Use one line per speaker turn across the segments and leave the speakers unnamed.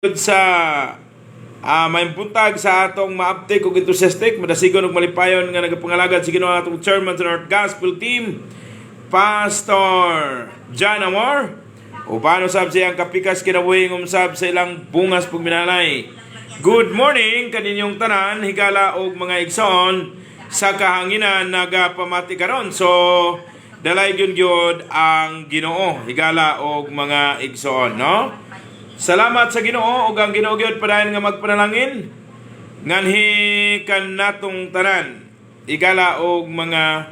Sa may buntag sa atong maaptik ug enthusiastic, madasigon ug malipayon nga nagapangalagad sa Ginoo, atong chairman sa North Gospel Team, Pastor John Amor. Uban usab siyang kapikas kinabuhi usab sa ilang bungas pugminalay. Good morning kaninyong tanan, higala og mga igsoon sa kahanginan nagapamati karon. So dalay gyud gyud ang Ginoo, higala og mga igsoon, no? Salamat sa Ginoo ug ang Ginoo gyud padayon nga magpanalangin nganhi kanatong tanan, higala og mga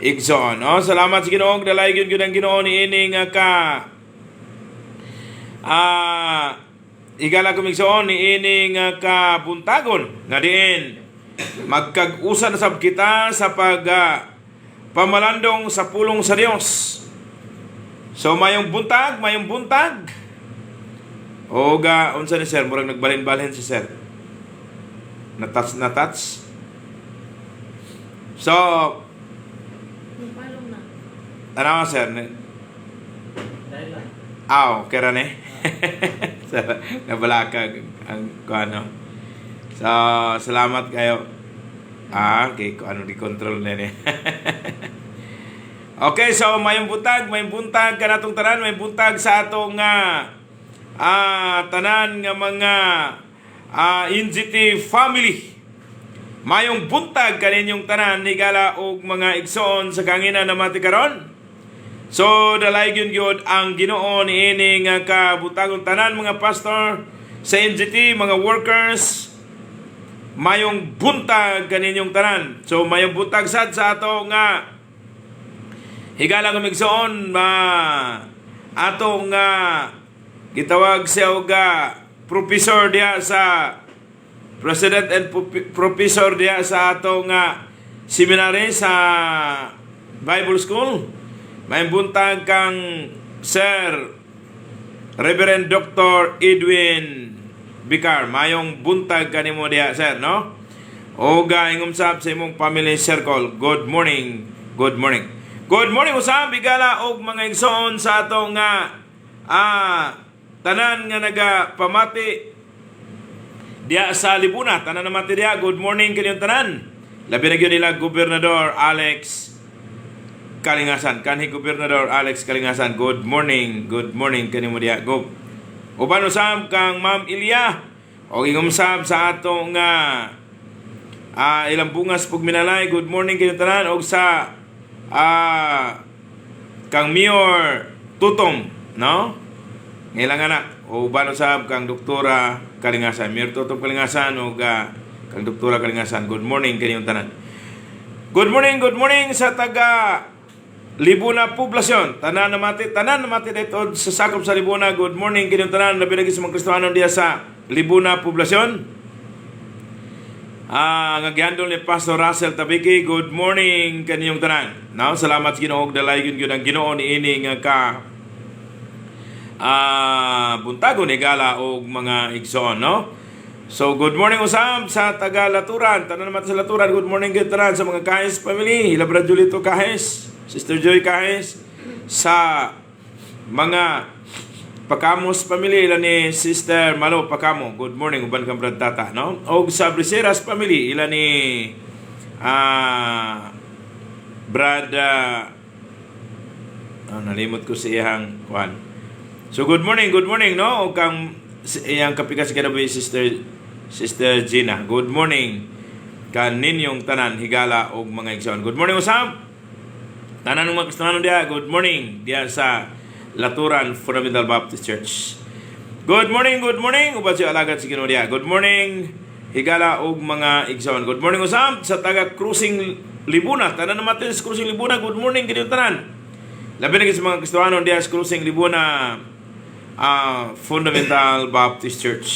igsoon. No? Salamat sa Ginoo, dalay gyud gyud ang Ginoo niini nga ka higala kong igsoon, niini nga ka buntagon nga diin magkag-usa na sab kita sa pag pamalandong sa pulong sa Dios. So mayong buntag, mayong buntag. Oga, unsa ni sir? Murag nagbalhin-balhin si sir. Na-touch na touch. So,
Palong na.
Ano sir? Aw, kera ni. Sir, nabalakag ang kuano. So, salamat kayo. Ah, okay, ko ano di control na ni. Okay, so mayong buntag kanatong tanan, mayong buntag sa atong tanan nga mga NGT family. Mayong buntag kaninyong tanan, higala og mga igsoon sa kahanginan na mati karon. So dalay gyud gyud ang Ginoo niini nga kabuntagon, tanan mga pastor sa NGT, mga workers, mayong buntag kaninyong tanan. So mayong buntag sad sa ato nga higala nga igsoon ma ato nga gitawag siya og professor diha sa president and professor diha sa ato nga seminary sa Bible School. May buntag kang Sir Reverend Dr. Edwin Bicar. Mayong buntag kanimo diha, sir, no? O ingom sab sa imong family circle. Good morning. Good morning. Good morning usab, higala og mga igsoon sa ato nga tanan nga nagapamati diha sa Libuna, tanan namati diha. Good morning kaninyong tanan. Labi na gyud nila Gobernador Alex Kalingasan. Kanhi Gobernador Alex Kalingasan. Good morning. Good morning kanimo diha. Go. Uban usab kang Ma'am Ilya. O ingom sab sa ato nga ilang bungas pugminalay. Good morning kaninyong tanan og sa kang Mayor Tutom, no? Ilang anak o uban usab kang Doktora Kalingasan. Mayor Tutom Kalingasan o kang Doktora Kalingasan. Good morning kaninyong tanan. Good morning sa taga Libuna Poblasyon. Tanan namati dito sa sakop sa Libuna. Good morning kaninyong tanan. Labi na sa mga Kristiyano diya sa Libuna Poblasyon. Nga gihandol ni Pastor Russell Tabiki. Good morning kaninyong tanan. Now, salamat sa Ginoo og dalay gyud gyud ang Ginoo niini nga ka buntagon, higala og mga igsoon, no? So, good morning usab sa taga Laturan. Tanan naman sa Laturan. Good morning gyud tanan sa mga Kahes family. Hilabra Julito Kahes, Sister Joy Kahes, sa mga Pakamos family, ila ni Sister Malo Pakamo. Good morning uban kang Brad Tata, no? Og sa Briseras family, ila ni Brad nalimot ko sa iyang kuan. So good morning, no? Og kang iyang kapikas kinabuhi, Sister Gina. Good morning kaninyong tanan, higala og mga igsoon. Good morning usab. Tanan ng mga Kristiyano diha, good morning diha sa Laturan Fundamental Baptist Church. Good morning, good morning. Uban si alagad si Ginoo diha. Good morning, higala og mga igsoon. Good morning usab sa taga Cruising Libuna. Tanan naman sa Cruising Libuna, good morning kaninyong tanan. Labi na gyud sa mga Kristiyano diha sa Cruising Libuna Fundamental Baptist Church.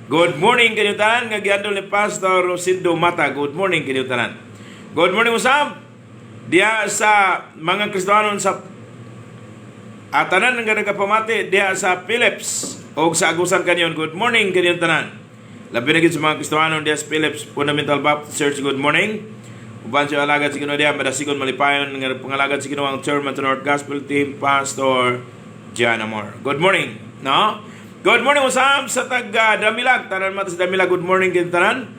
Good morning kaninyong tanan nga gihandol ni Pastor Rosindo Mata. Good morning kaninyong tanan. Good morning usab diha sa mga Kristiyano sa at tanan nga nagapamati diha sa Philips o sa Agusan Canyon. Good morning kaninyong tanan. Labi na gyud sa mga Kristiyano diha sa Philips Fundamental Baptist Church. Good morning. Uban sa alagad sa Ginoo diha, madasigon malipayon nga pangalagad sa Ginoo ang chairman sa North Gospel Team, Pastor John Amor. Good morning, no? Good morning usab sa taga Damilag, tanan man sa Damilag, good morning kay tanan.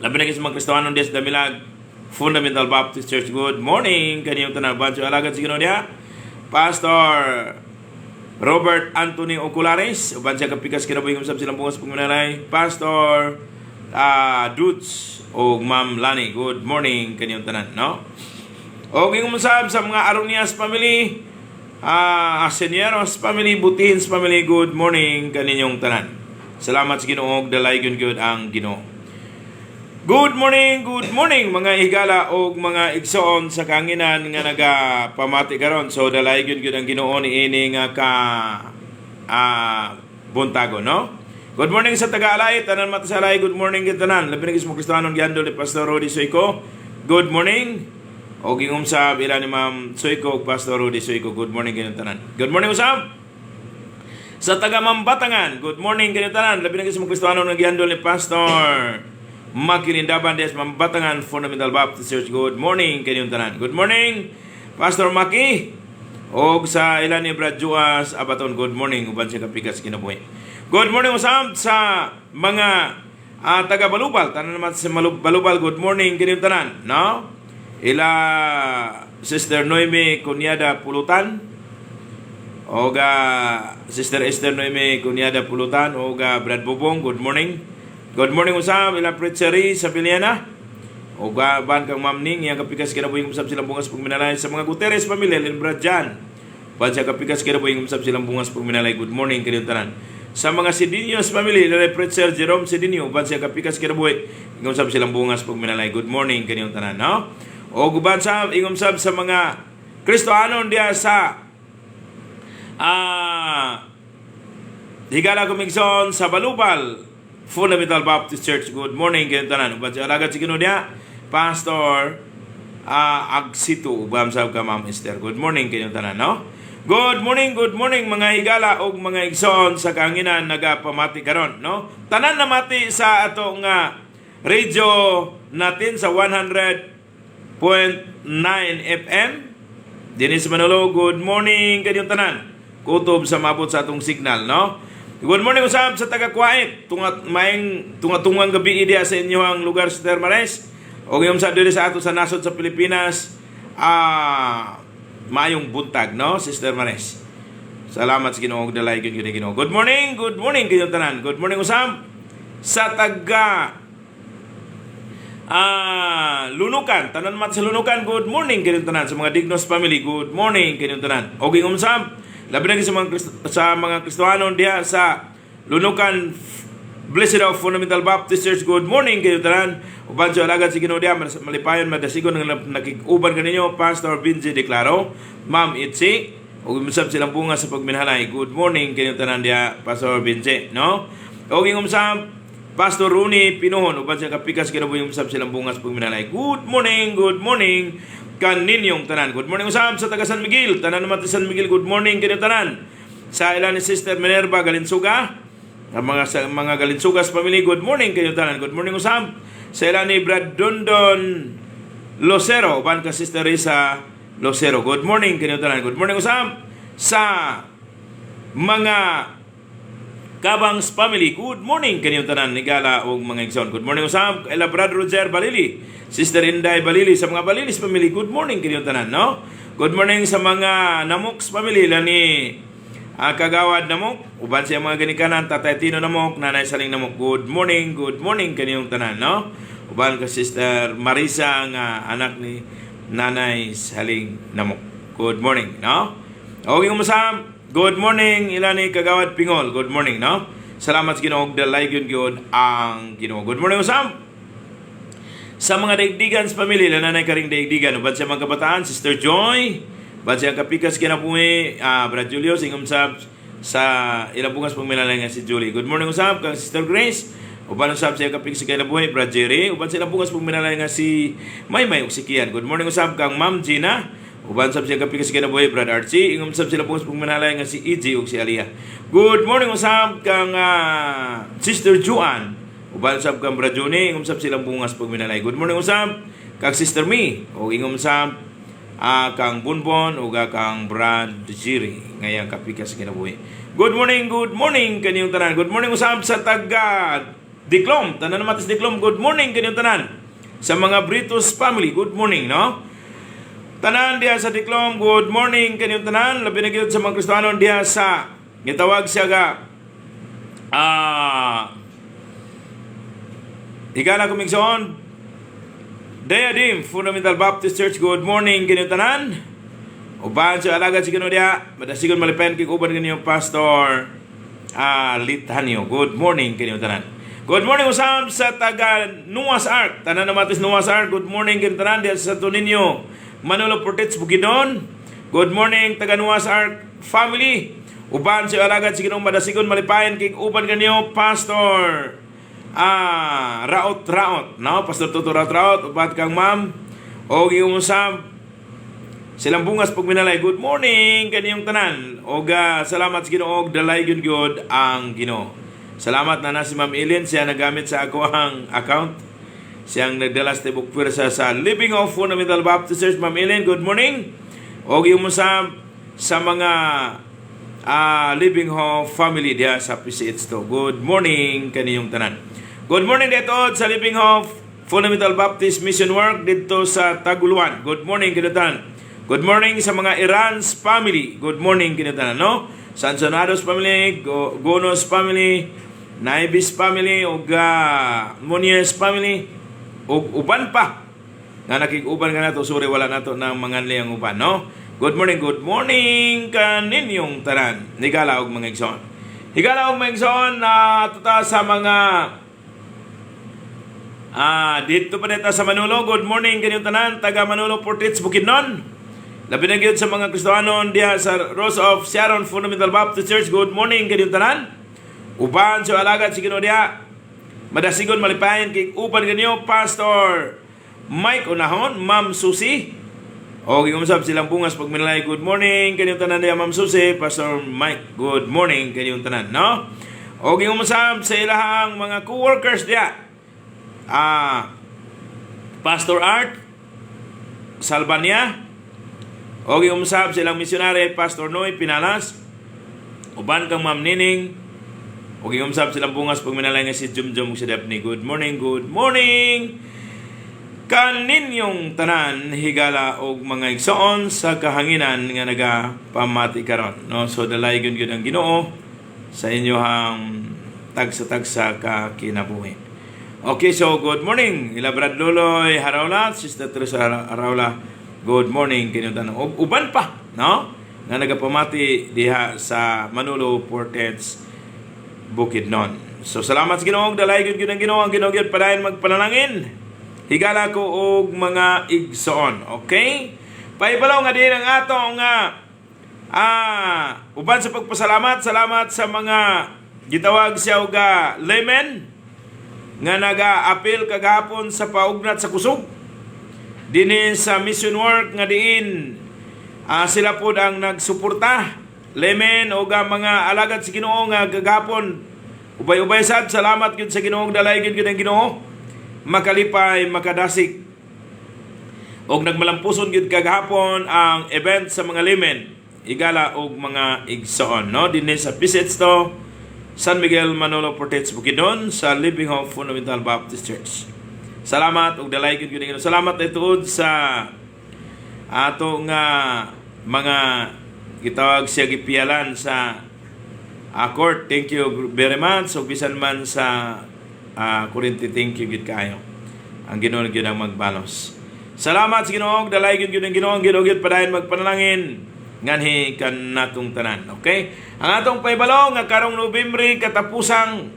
Labi na sa mga Kristohanon diya sa Damilag Fundamental Baptist Church. Good morning kaniyong tanan, bancho alagad sa Ginoo diya. Pastor Robert Anthony Oculares, uban siya kapikas kinabuhi usab silang bungas pagminalay. Pastor Dudes o Ma'am Lani, good morning kaniyong tanan, no? O ging usab sa mga Aronias family, Asenieros family, Butins family, good morning kaninyong tanan. Salamat sa Ginoo, dalaygon gyud ang Ginoo. Good morning mga higala og mga igsoon sa kanginan nga nagapamati karon. So dalaygon gyud ang Ginoo niini nga ka buntago, no? Good morning sa taga-Alay, tanan mata sa Alay, good morning gyud tanan. Labi na gyud sa mga Kristohanon gihandol ni Pastor Rudy Soyko. Good morning. O gingom sa ila ni Ma'am Soyko ug Pastor Rudy Soyko. Good morning gyud tanan. Good morning usab sa taga Mambatangan. Good morning kaninyong tanan. Labi na gyud sa mga Kristohanon nga gihandol ni Pastor Makilindaban des Mambatangan Fundamental Baptist Church. Good morning kaninyong tanan. Good morning, Pastor Maki. Og sa ilan ni Brad Juas Abaton, good morning uban sa kapikas kinabuhi. Good morning usab sa mga taga Balubal. Tanan naman sa Balubal, good morning kaninyong tanan, no? Ila Sister Noemi Cunyada Pulutan, oga Sister Esther Noemi Cunyada Pulutan, oga Brad Bobong, good morning. Good morning usab ila Preachery sa Piliana. Oga ban kang Ma'am Ning, iyang kapikas kinabuhi usab silang bungas pagminalay sa mga Gutierrez pamilya lin Brad Jan. Ban sa kapikas kinabuhi usab silang bungas pagminalay. Good morning kaninyong tanan. Sa mga Sidinios family, ila Preacher Jerome Sidinio, ban sa kapikas kinabuhi usab silang bungas pagminalay. Good morning kaninyong tanan, no? O guban sa ingom sab sa mga Kristohanon diya sa higala kumigson sa Balubal Fundamental Baptist Church. Good morning kayong tanan. Uban sa alagad si Ginoo diya, Pastor Agsito, ubam sa ka Ma'am Esther. Good morning kayong tanan, no? Good morning mga higala og mga igsoon sa kanginan nagapamati karon, no? Tanan na mati sa ato nga radio natin sa 100.9 FM. Dinis Manolo, good morning kanyong tanan. Kutob sa mabot sa atong signal, no? Good morning usab sa taga Kuwait. Tungat maing tunga-tungang gabi diya sa inyong lugar sa Termares. O ngayon sa diri sa ato sa nasod sa Pilipinas, maayong buntag, no, Sister Mares. Salamat sa Ginoo, dalay gyud gyud Ginoo. Good morning kanyong tanan. Good morning usab sa taga Lunukan, tanan mat sa Lunukan, good morning kanyong tanan. Sa mga Dignos family, good morning kanyong tanan. O usab, labi na sa mga Kristohanon diha sa Lunukan Blessed of Fundamental Baptist Church, good morning kanyong tanan. Uban sa alagad si Ginoo diha, malipayon madasigon nga nakig-uban kaninyo, Pastor Vinci Declaro, Ma'am Itzi, ug usab silang bunga sa pagminhalay. Good morning kanyong tanan diha, Pastor Vinci, no? O usab Pastor Rooney Pinuhon, uban sa kapikas kinabuhi usab silang bungas pagminalay. Good morning kaninyong tanan. Good morning usab sa taga San Miguel. Tanan naman sa San Miguel, good morning kaninyong tanan. Sa ilan ni Sister Minerva Galinsuga, ang mga sa mga Galinsugas family, good morning kaninyong tanan. Good morning usab sa ilan ni Brad Dondon Lucero, uban ka Sister Risa Lucero. Good morning kaninyong tanan. Good morning usab sa mga Kabangs family, good morning kaninyong tanan nigala og mga igsoon. Good morning usab ila Brad Roger Balili, Sister Inday Balili, sa mga Balilis family, good morning kaninyong tanan, no? Good morning sa mga Namoks family lani Kagawad Namok, uban siya mga ginikanan, Tatay Tino Namok, Nanay Saling Namok. Good morning kaninyong tanan, no? Uban ka Sister Marisa nga anak ni Nanay Saling Namok. Good morning, no? Okay, kumusta? Good morning, ilani Kagawad Pingol. Good morning, no? Salamat sa Ginoo, dalay gyud gyud ang Ginoo. Good morning, usam. Sa mga daigdigan sa pamilya, nanay karing daigdigan, uban sa mga kabataan, Sister Joy, uban sa kapikas kinabuhi, Brad Julio, singom sa ilabungas pagmilalay nga si Julie. Good morning, usab, kang Sister Grace, uban usab sa kapikas kinabuhi, Brad Jerry, uban sa ilabungas pagmilalay nga si Maymay ug si Kian. Good morning, usab, kang Ma'am Gina, uban sab siya kapikas kinabuhi, Brad Archie, ingom sab sila bungas pagminalay nga si EJ ug si Aliyah. Good morning usab kang Sister Juan. Uban sab kang Brad Juni, ingom sab silang bungas pagminalay. Good morning usab kang Sister Mi ug ingom sab Kang Bunbon ug kang Brad Jiri ngayang kapikas sa kinabuhi. Good morning kaninyong tanan. Good morning usab sa taga Diklom, tanan naman sa Diklom. Good morning kaninyong tanan. Sa mga Britos family, good morning, no? Tanan diha sa Diklom, good morning kaninyong tanan. Labi na gyud sa mga Kristiyano diha sa gitawag siya ga higala ko, migsoon, Diadim Fundamental Baptist Church, good morning kaninyong tanan. Uban sa alagad si Ginoo diha, madasigon malipayon kay uban kaninyong Pastor Litanio. Good morning kaninyong tanan. Good morning usab sa taga Noah's Ark. Tanan namatis Noah's Ark. Good morning kaninyong tanan diha sa Santo Niño, Manolo Fortich, Bukidnon. Good morning, taga Noah's Ark family. Uban sa alagad si Ginoo, madasigon malipayon kay uban kanyo Pastor Raot Raot, no? Pastor Toto Raot Raot, uban kang ma'am og iyong usab silang bungas pagminalay. Good morning kaniyong tanan. Og salamat sa Ginoo og dalay gyud gyud ang Ginoo. Salamat na na si Ma'am Ilin, siya nagamit sa ako ang account. Siyang nagdala sa tibok pwersa sa Living Hope Fundamental Baptist Church. Ma'am Ilin, good morning. Og yung usab sa mga Living Hope family diha sa PCH2. Good morning kaniyong tanan. Good morning dito sa Living Hope Fundamental Baptist Mission Work dito sa Taguluan. Good morning kinatanan. Good morning sa mga Iran's family. Good morning kinatanan, no? Sansonados family, Gonos family, Naibis family, ug Muniz family, ug uban pa nga nakig-uban ka nato. Sorry, wala nato ng mga ang uban, no? Good morning kaninyong tanan, higala og mga igsoon, higala og mga igsoon na tuta sa mga dito pa dito sa Manolo. Good morning kaninyong tanan, taga Manolo Fortich, Bukidnon. Labi na gyud sa mga Kristohanon diha sa Rose of Sharon Fundamental Baptist Church. Good morning kaninyong tanan. Uban sa alagad si Ginoo diha. Madasigon malipayon kay uban kanyo Pastor Mike Unahon, Ma'am Susi. O giusab silang bungas pag minalay. Good morning kaninyong tanan diha, Ma'am Susi, Pastor Mike. Good morning kaninyong tanan, no? O giusab sa ilahang mga co-workers diha. Pastor Art Salvania. O giusab sa ilang misyonary Pastor Noy Pinalas. Uban kang Ma'am Nining. O giusab silang bungas pag minalay nga si Jumjum ug si Daphne. Good morning, good morning kaninyong tanan, higala og mga igsoon sa kahanginan nga nagapamati karon, no? So dalay gyud gyud ang Ginoo sa inyohang tagsa-tagsa ka kinabuhi. Okay, so good morning ila Brad Luloy Haraula, Sister Teresa Haraula. Good morning kaninyong tanan ug uban pa, no, nga nagapamati diha sa Manolo Fortich, Bukidnon. So salamat sa Ginoo, dalay gyud gyud ang Ginoo, ang Ginoo gyud padayon magpanalangin. Higala ko og mga igsoon. Okay? Paibalaw nga din ang ato nga uban sa pagpasalamat, salamat sa mga gitawag siya og laymen nga naga-apil kagahapon sa paugnat sa kusog dinhi sa mission work nga diin sila pod ang nagsuporta, laymen o ang mga alagad sa Ginoo nga kagahapon ubay-ubay sad. Salamat gyud sa Ginoo, dalay gyud gyud ang Ginoo, makalipay, makadasig og nagmalampuson gyud kagahapon ang event sa mga laymen, higala og mga igsoon, no, dinhi sa PCH to San Miguel, Manolo Fortich, Bukidnon, sa Living Hope Fundamental Baptist Church. Salamat og dalay gyud gyud. Salamat tuod sa ato nga mga gitawag siya gipiyalan sa court. Thank you very much. So bisan man sa kuryente, thank you gid kaayo. Ang Ginoo gyud ang magbalos. Salamat sa Ginoo, dalay gyud gyud ang Ginoo, ang Ginoo gyud padayon magpanalangin nganhi kanatong tanan. Okay? Ang atong pahibalo nga karong Nobyembre, katapusang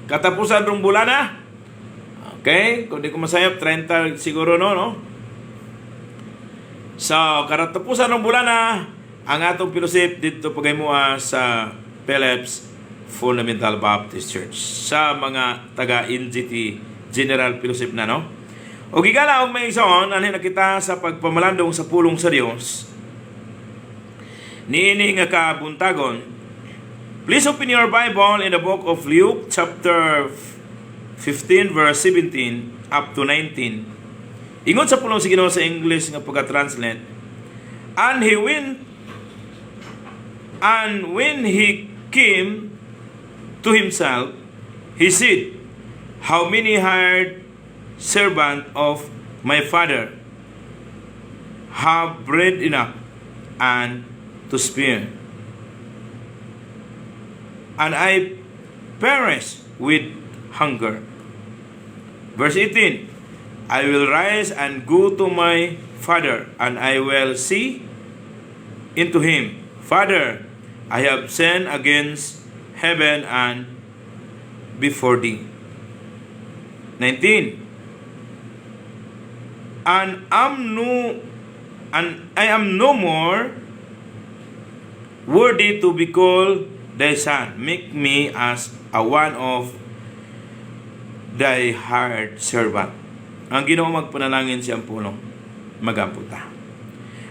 katapusan rong bulana. Okay? Kung di ko masayop, 30 siguro, no? So, katapusan ng bulana, ang atong fellowship dito pagaymoa sa Phillips Fundamental Baptist Church sa mga taga NGT General Fellowship na, no? O higala og mga igsoon, anhi na kita sa pagpamalandong sa pulong sa Dios. Niini nga kabuntagon, please open your Bible in the book of Luke chapter 15 verse 17 up to 19. Ingon sa pulong sa Ginoo sa English nga pagka-translate, "And he went, and when he came to himself, he said, 'How many hired servant of my father have bread enough and to spare, and I perish with hunger.'" Verse 18, "I will rise and go to my father, and I will say unto him, Father, I have sinned against heaven and before thee." 19. And I am no more worthy to be called thy son. Make me as a one of thy hired servant." Ang Ginoo magpanalangin sa iyang pulong. Magampo ta.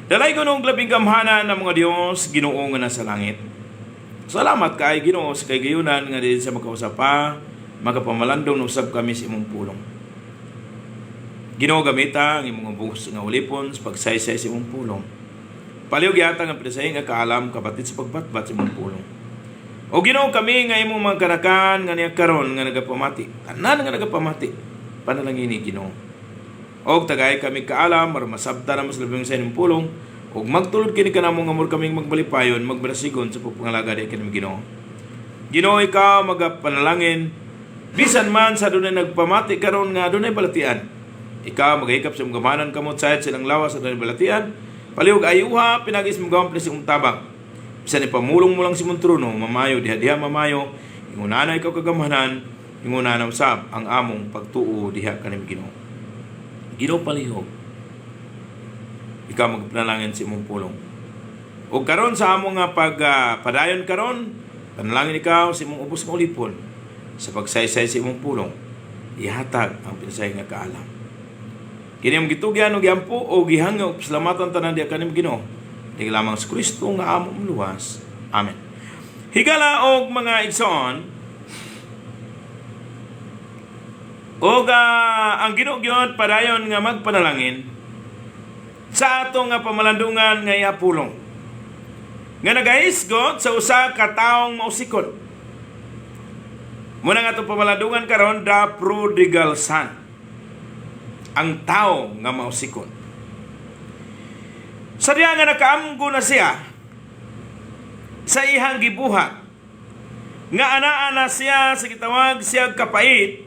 Dalaygon ug labing gamhanan nga mga Dios, Ginoo nga nasa langit. Salamat kay Ginoo sa kahigayunan nga diin sa makausap pa, makapamalandong usab kami sa imong pulong. Ginoo, gamita ang imong ubos nga ulipon sa pagsaysay sa imong pulong. Palihog ihatag ang pinasahi nga kaalam kabatid sa pagbatbat sa imong pulong. O Ginoo, kami nga imong mga kanakan nga niya karon nga nagapamati, tanan nga nagapamati, panalangini, Ginoo. Og tagay kami kaalam aron masabtan namo sa labing sa imong pulong ug magtulod kini kanamo nga mura kaming magbalipayon, magbarasigon sa pagpangalaga di kanimo, Ginoo. Ginoo, ikaw magapanalangin bisan man sa dunay nagpamati karon nga dunay balatian. Ikaw magahikap sa imong gamhanan kamot sa silang lawas sa dunay balatian. Palihog ayuha pinaagi sa imong gahom sa imong tabang. Bisan ipamulong mo lang sa imong trono, mamayo diha diha mamayo. Ingunana ikaw kagamhanan, ingunana usab ang among pagtuo diha kanimo, Ginoo. Ginoo, palihog. Ikaw magpanalangin sa imong pulong. O karon sa among nga pag padayon karon, panalangin ikaw sa imong ubos nga ulipon sa pagsaysay sa imong pulong. Ihatag ang pinasahi nga kaalam. Kini among gitugyan og giampo o gihangyo og pasalamatan tanan diha kanimo, Ginoo. Di lamang sa Kristo nga among luwas. Amen. Higala og mga igsoon, og ang Ginoo gyud padayon nga magpanalangin sa ato nga pamalandungan nga iyang pulong nga nagahisgot sa usa ka taong mausikon. Muna nga atong pamalandungan karon, the prodigal son. Ang tao nga mausikon. Sa diha nga nakaamgo na siya sa iyang gibuhat nga anaa na siya sa gitawag siya kapait,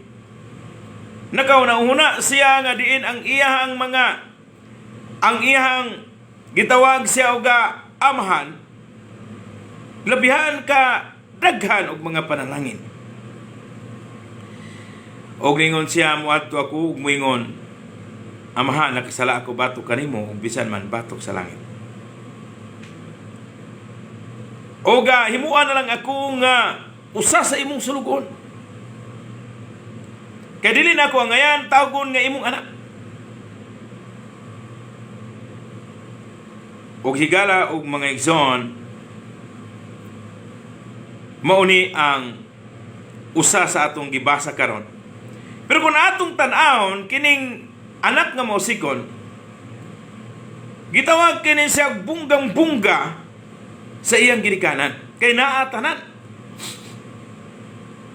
nakauna-una siya nga diin ang iyahang mga ang iyahang gitawag siya og amahan labihan ka daghan og mga panalangin. Og ningon siya, "Muadto ako ug muingon, 'Amahan, nakasala ako batok kanimo ug bisan man batok sa langit. Oga himuan na lang ako nga usa sa imong sulugon. Kay dili na ako angayan tawgon nga imong anak.'" Og higala og mga igsoon, mauni ang usa sa atong gibasa karon. Pero kung atong tan-awon kining anak nga mausikon, gitawag kini siya bunggang-bungga sa iyang ginikanan. Kay naa tanan.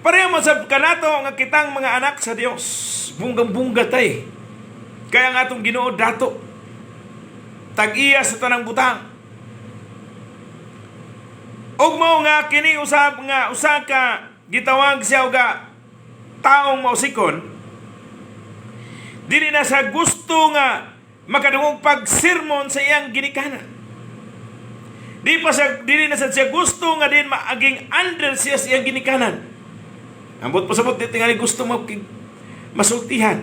Pareho man sa kanato nga kitang mga anak sa Dios, bunggang-bungga tay. Kaya ang atong Ginoo dato tag-iya sa tanang butang. Ug mao nga kini usab nga usa ka gitawag siya og taong mausikon, dili na sa gusto nga makadungog pag sermon sa iyang ginikanan. Di pa siya, dili na sa siya gusto nga din maaging under siya sa iyang ginikanan. Ambot pasabot, di tingali gusto mo masultihan.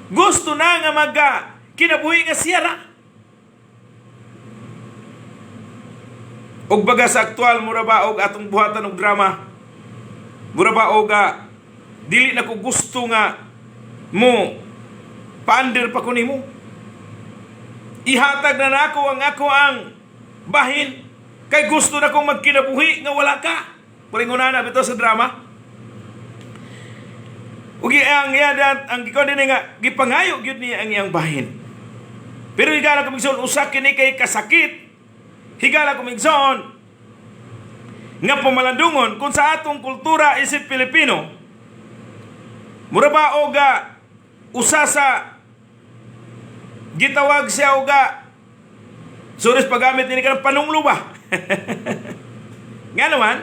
Gusto na nga maga kinabuhi nga siya ra. Og baga sa aktual, mura ba og atong buhatan og drama? Mura ba og dili na ko gusto nga mo pander pa ko nimo. Ihatag na nako ang ako ang bahin kay gusto na kong magkinabuhi nga wala ka. Palingunan na bitaw sa drama. Ug ang iya ang gikon dinhi nga gipangayo gyud niya ang iyang bahin. Pero, higala kong igsoon, usa kini kay kasakit. Higala kong igsoon, nga pamalandungon kung sa atong kultura isip Pilipino, mura ba oga usa sa gitawag siya oga, sorry sa paggamit nini, kanang panunglo ba? Nga naman,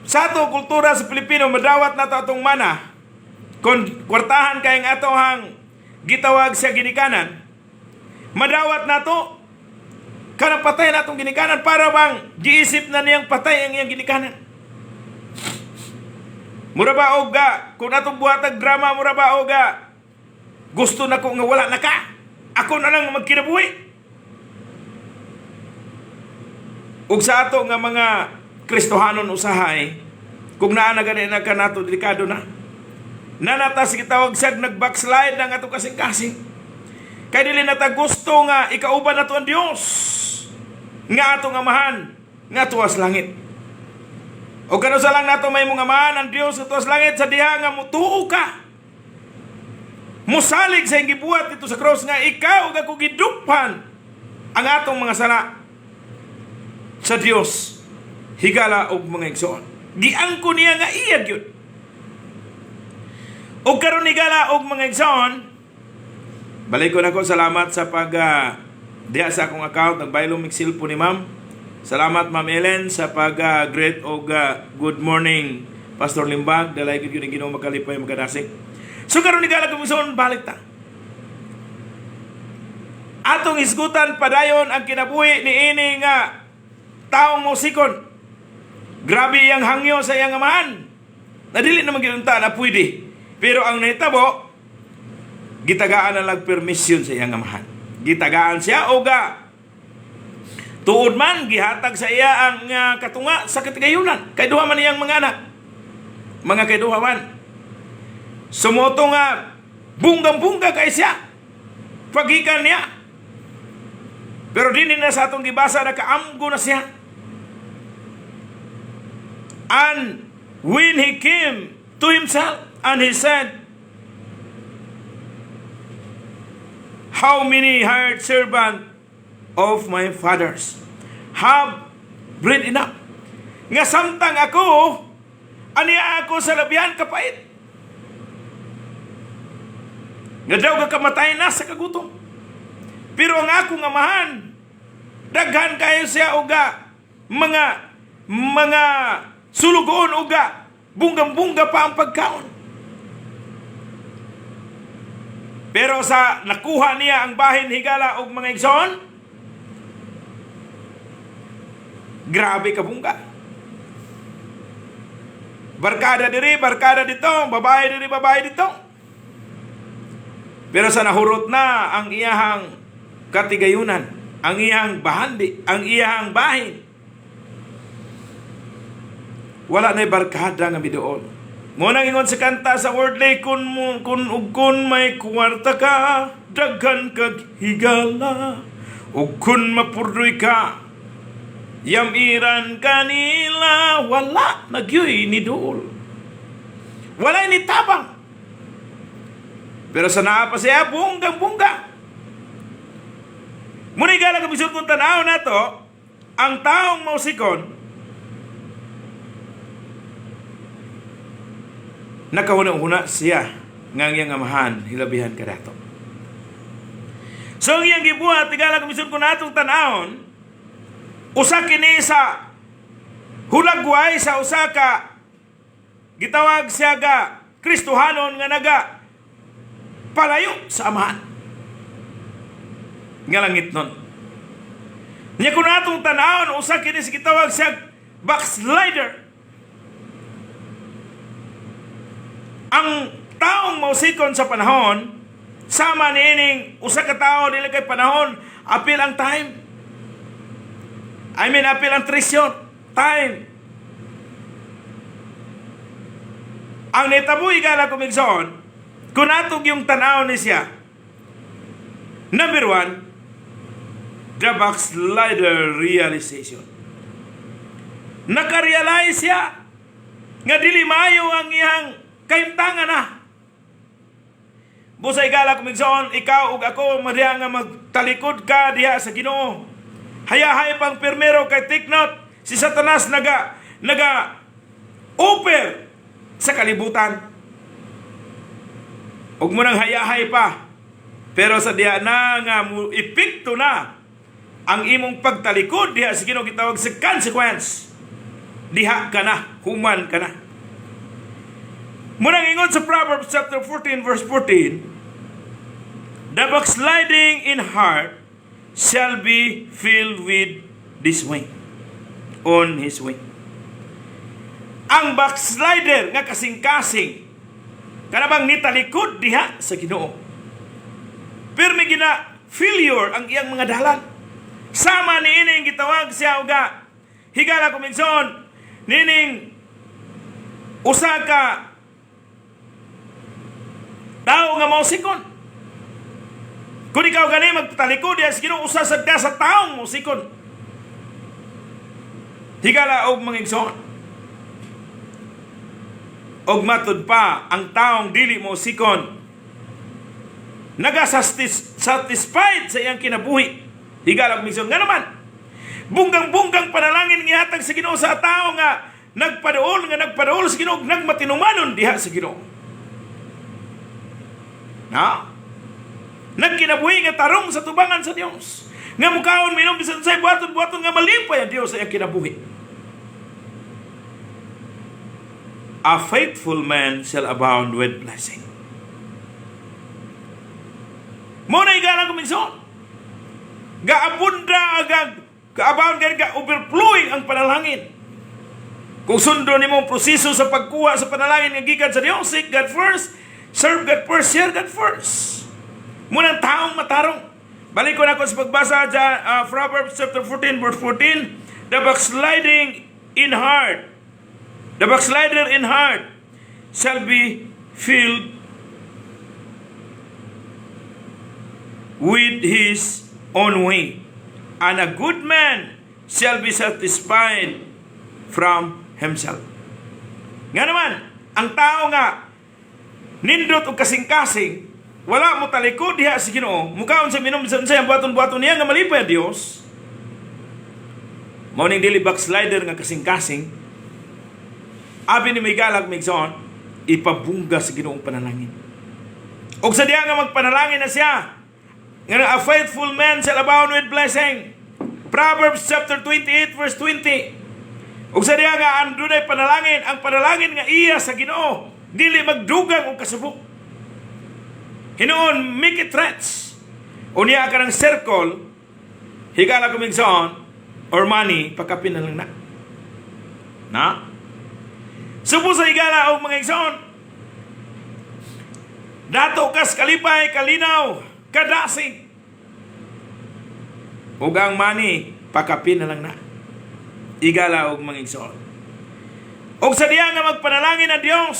sa ato kultura sa Pilipino, madawat na to atong mana kung kwartahan kay ang atohang gitawag sa ginikanan, madawat na to kanang patay na atong ginikanan, para bang giisip na niyang patay ang iyang ginikanan. Mura ba oga kung atong buhatag drama, mura ba oga gusto na ko nga wala na ka, ako na lang magkinabuhi. Ug sa ato nga mga Kristohanon usahay, kung naa na gani na kanato, delikado na. Nanatas gitawag siya nag-backslide ang atong kasing-kasing. Kay dili na ta gusto nga ikauban nato ang Dios nga atong Amahan nga tuwas langit. O kanusa lang nato may mga amahan ang Dios sa tuwas langit sa diha nga mutuo ka, musalig sa iyang gibuhat dito sa cross nga ikaw ug ako giduphan ang atong mga sala sa Dios, higala og mga igsoon. Giangko niya nga iya gyud. Og karon, higala og mga igsoon, balik ko nako, salamat sa pag diha sa akong account nagbaylo mig cellphone ni ma'am. Salamat, Ma'am Ellen, sa pag greet og good morning, Pastor Limbag, dalay gid yun ang Ginoo makalipay makadasig. So karon, higala og igsoon, balik ta. Atong isgutan padayon ang kinabuhi ni ini nga taong mosikon. Grabe iyang hangyo sa iyang amahan. Na dili naman ginunta na pwede. Pero ang nahitabo, gitagaan na lang permission sa iyang amahan. Gitagaan siya oga tuod man gihatag sa iya ang katunga sa katigayunan. Kay duha man iyang mga anak. Mga kay duha man. Sumoto nga bunggang-bungga kay siya. Pagikan niya. Pero dinhi na sa atong gibasa, nakaamgo na siya. And when he came to himself and he said, "How many hired servant of my father's have bread enough?" Nga samtang ako, aniya ako sa labihan kapait. Nga daw kamatay na sa kagutom. Pero ang akong amahan, daghan kayo siya uga mga sulugoon uga bunggang-bungga pa ang pagkaon. Pero sa nakuha niya ang bahin, higala og mga igsoon, grabe ka bungga. Barkada diri, barkada dito, babae diri, babae dito. Pero sa nahurot na ang iyahang katigayunan, ang iyang bahandi, ang iyang bahin, wala na barkada nga miduol. Mo nang ingon sa kanta sa worldly, kun mo kun ug kun may kwarta ka, daghan kag higala, ug kun mapurdoy ka, yamiran kanila. Wala nagyoy ni duol, wala ni tabang. Pero sa naa pa siya, bunggang bungga. Muna, higala kabisod, kung tanaw nato ang taong mausikon, nakahuna-huna siya nga ang iyang amahan hilabihan kadato. So ang iyang gibuhat, higala kabisod, kung natong tanawon, usa kini sa hulagway sa usa ka gitawag siya ga Kristohanon nga naga palayo sa amahan nga langit nun. Nya kung natong tanawon, usa kini sa gitawag siya backslider. Ang taong mausikon sa panahon, sama niining usa ka tawo, dili kay panahon, apil ang time. I mean, apil ang trisyon, time. Ang nitabo, higala kumigsoon, kung atog yung tanaw ni siya, number one, the backslider realization. Nakarealize siya nga dili maayo ang iyang Kahimtangan na. Busa, higala kong igsoon, ikaw ug ako madiha nga magtalikod ka diha sa Ginoo. Hayahay pang permero kay take note, si Satanas naga offer sa kalibutan. Ug mo nang hayahay pa. Pero sa diha na nga mo epekto na ang imong pagtalikod diha sa Ginoo, gitawag sa consequence. Diha ka na, human ka na. Munang ingon sa Proverbs chapter 14 verse 14, "The backsliding in heart shall be filled with this way, on his way." Ang backslider nga kasing-kasing, kanabang nitalikod diha sa Ginoo, pirmi gina failure ang iyang mga dalan. Sama ni ining gitawag siya uga, higala kong igsoon, nining usa ka tao nga mausikon. Kung ikaw gani magtalikod diha sa Ginoo, usa sad ka sa taong mausikon. Higala og mga igsoon. Og matud pa, ang taong dili mo sikon naga-satisfied sa iyang kinabuhi. Higala og mga igsoon. Nga naman, bunggang-bunggang panalangin gihatag sa Ginoo sa tao nga nagpaduol sa Ginoo, nagmatinumanon diha sa Ginoo. Na? Nagkinabuhi nga tarong sa tubangan sa Dios. Nga mukaon, minom, bisan unsay buhaton-buhaton nga malipay ang Dios sa iyang kinabuhi. A faithful man shall abound with blessing. Mo na, higala kong igsoon. Gaabunda, ga ga-abound ga, ga overflowing ang panalangin. Kung sundon nimo ang proseso sa pagkuha sa panalangin nga gikan sa Dios, seek God first, serve God first, share God first. Munang taong matarong. Balik ko na ako sa pagbasa sa Proverbs chapter 14 verse 14, "The backsliding in heart, the backslider in heart shall be filled with his own way, and a good man shall be satisfied from himself." Nga naman, ang tao nga nindot og kasing-kasing, wala mo talikod diha sa Ginoo, mukaon sa minom sa unsay ang buhaton-buhaton niya nga malipay ang Dios. Mao ning dili backslider nga kasing-kasing, abi ni may galag migson, ipabungga sa Ginoong panalangin. Og sa diha nga magpanalangin na siya, nga a faithful man shall abound with blessing. Proverbs chapter 28 verse 20. Ug sa diha nga andunay panalangin, ang panalangin nga iya sa Ginoo, dili magdugang og kasubok. Hinuon, make it rich. Unya ka ng circle, higala kong igsoon, or money, pagkapin na lang na. Na? Subo sa, higala og mga igsoon, dato kas kalipay, kalinaw, kadasig. Ug ang money, pakapin na lang na. Higala og mga igsoon. Og sa diya nga magpanalangin ang Dios,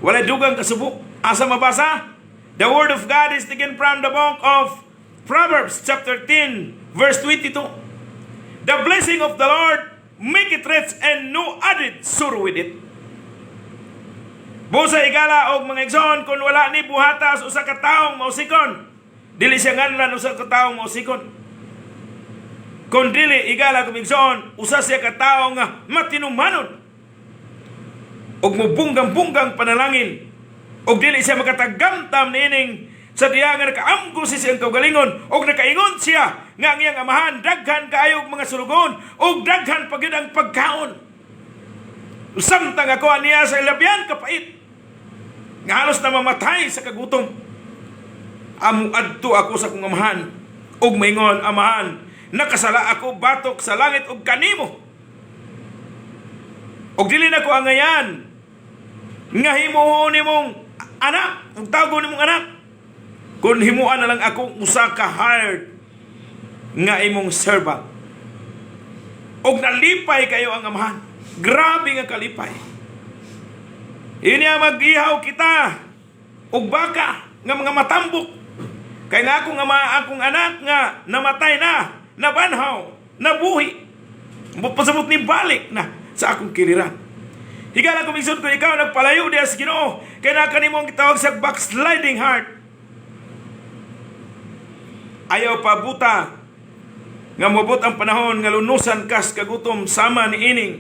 walay dugang kasubok. Asa mabasa? The word of God is taken from the book of Proverbs chapter 10 verse 22. "The blessing of the Lord make it rich and no added sorrow with it." Busa, higala og mga igsoon, kung wala ni buhatas usa ka taong mausikon, dili siya nganlan usa ka taong mausikon. Kung dili, higala kong igsoon, usa siya ka tawo nga matinumanon ug mubunggang-bunggang panalangin ug dili siya makatagamtam niining sa diha nga nakaamgo si siyang kaugalingon ug nakaingon siya nga ang iyang amahan daghan kaayo og mga sulugon ug daghan pa gyud ang pagkaon. Samtang ako aniya sa ilabyan kapait nga halos na mamatay sa kagutom. Amo adto ako sa akong amahan ug maingon, 'Amahan, nakasala ako batok sa langit ug kanimo. Ug dili na ko angayan nga himuon nimong anak ug tawgon nimong anak. Kun himuan na lang ako usa ka hired nga imong servant.'" Og nalipay kayo ang amahan. Grabe nga kalipay. Inya mag-ihaw kita og baka nga mga matambok. Kay nga akong ama, akong anak nga namatay na, nabanhaw, nabuhi. Pasabot ni balik na sa akong kiliran. Higala kong igsoon, kung ikaw nagpalayo diha sa Ginoo, kay naa kanimo ang gitawag sa backsliding heart. Ayaw pabuta nga moabot ang panahon nga lunusan kas kagutom sama ni ining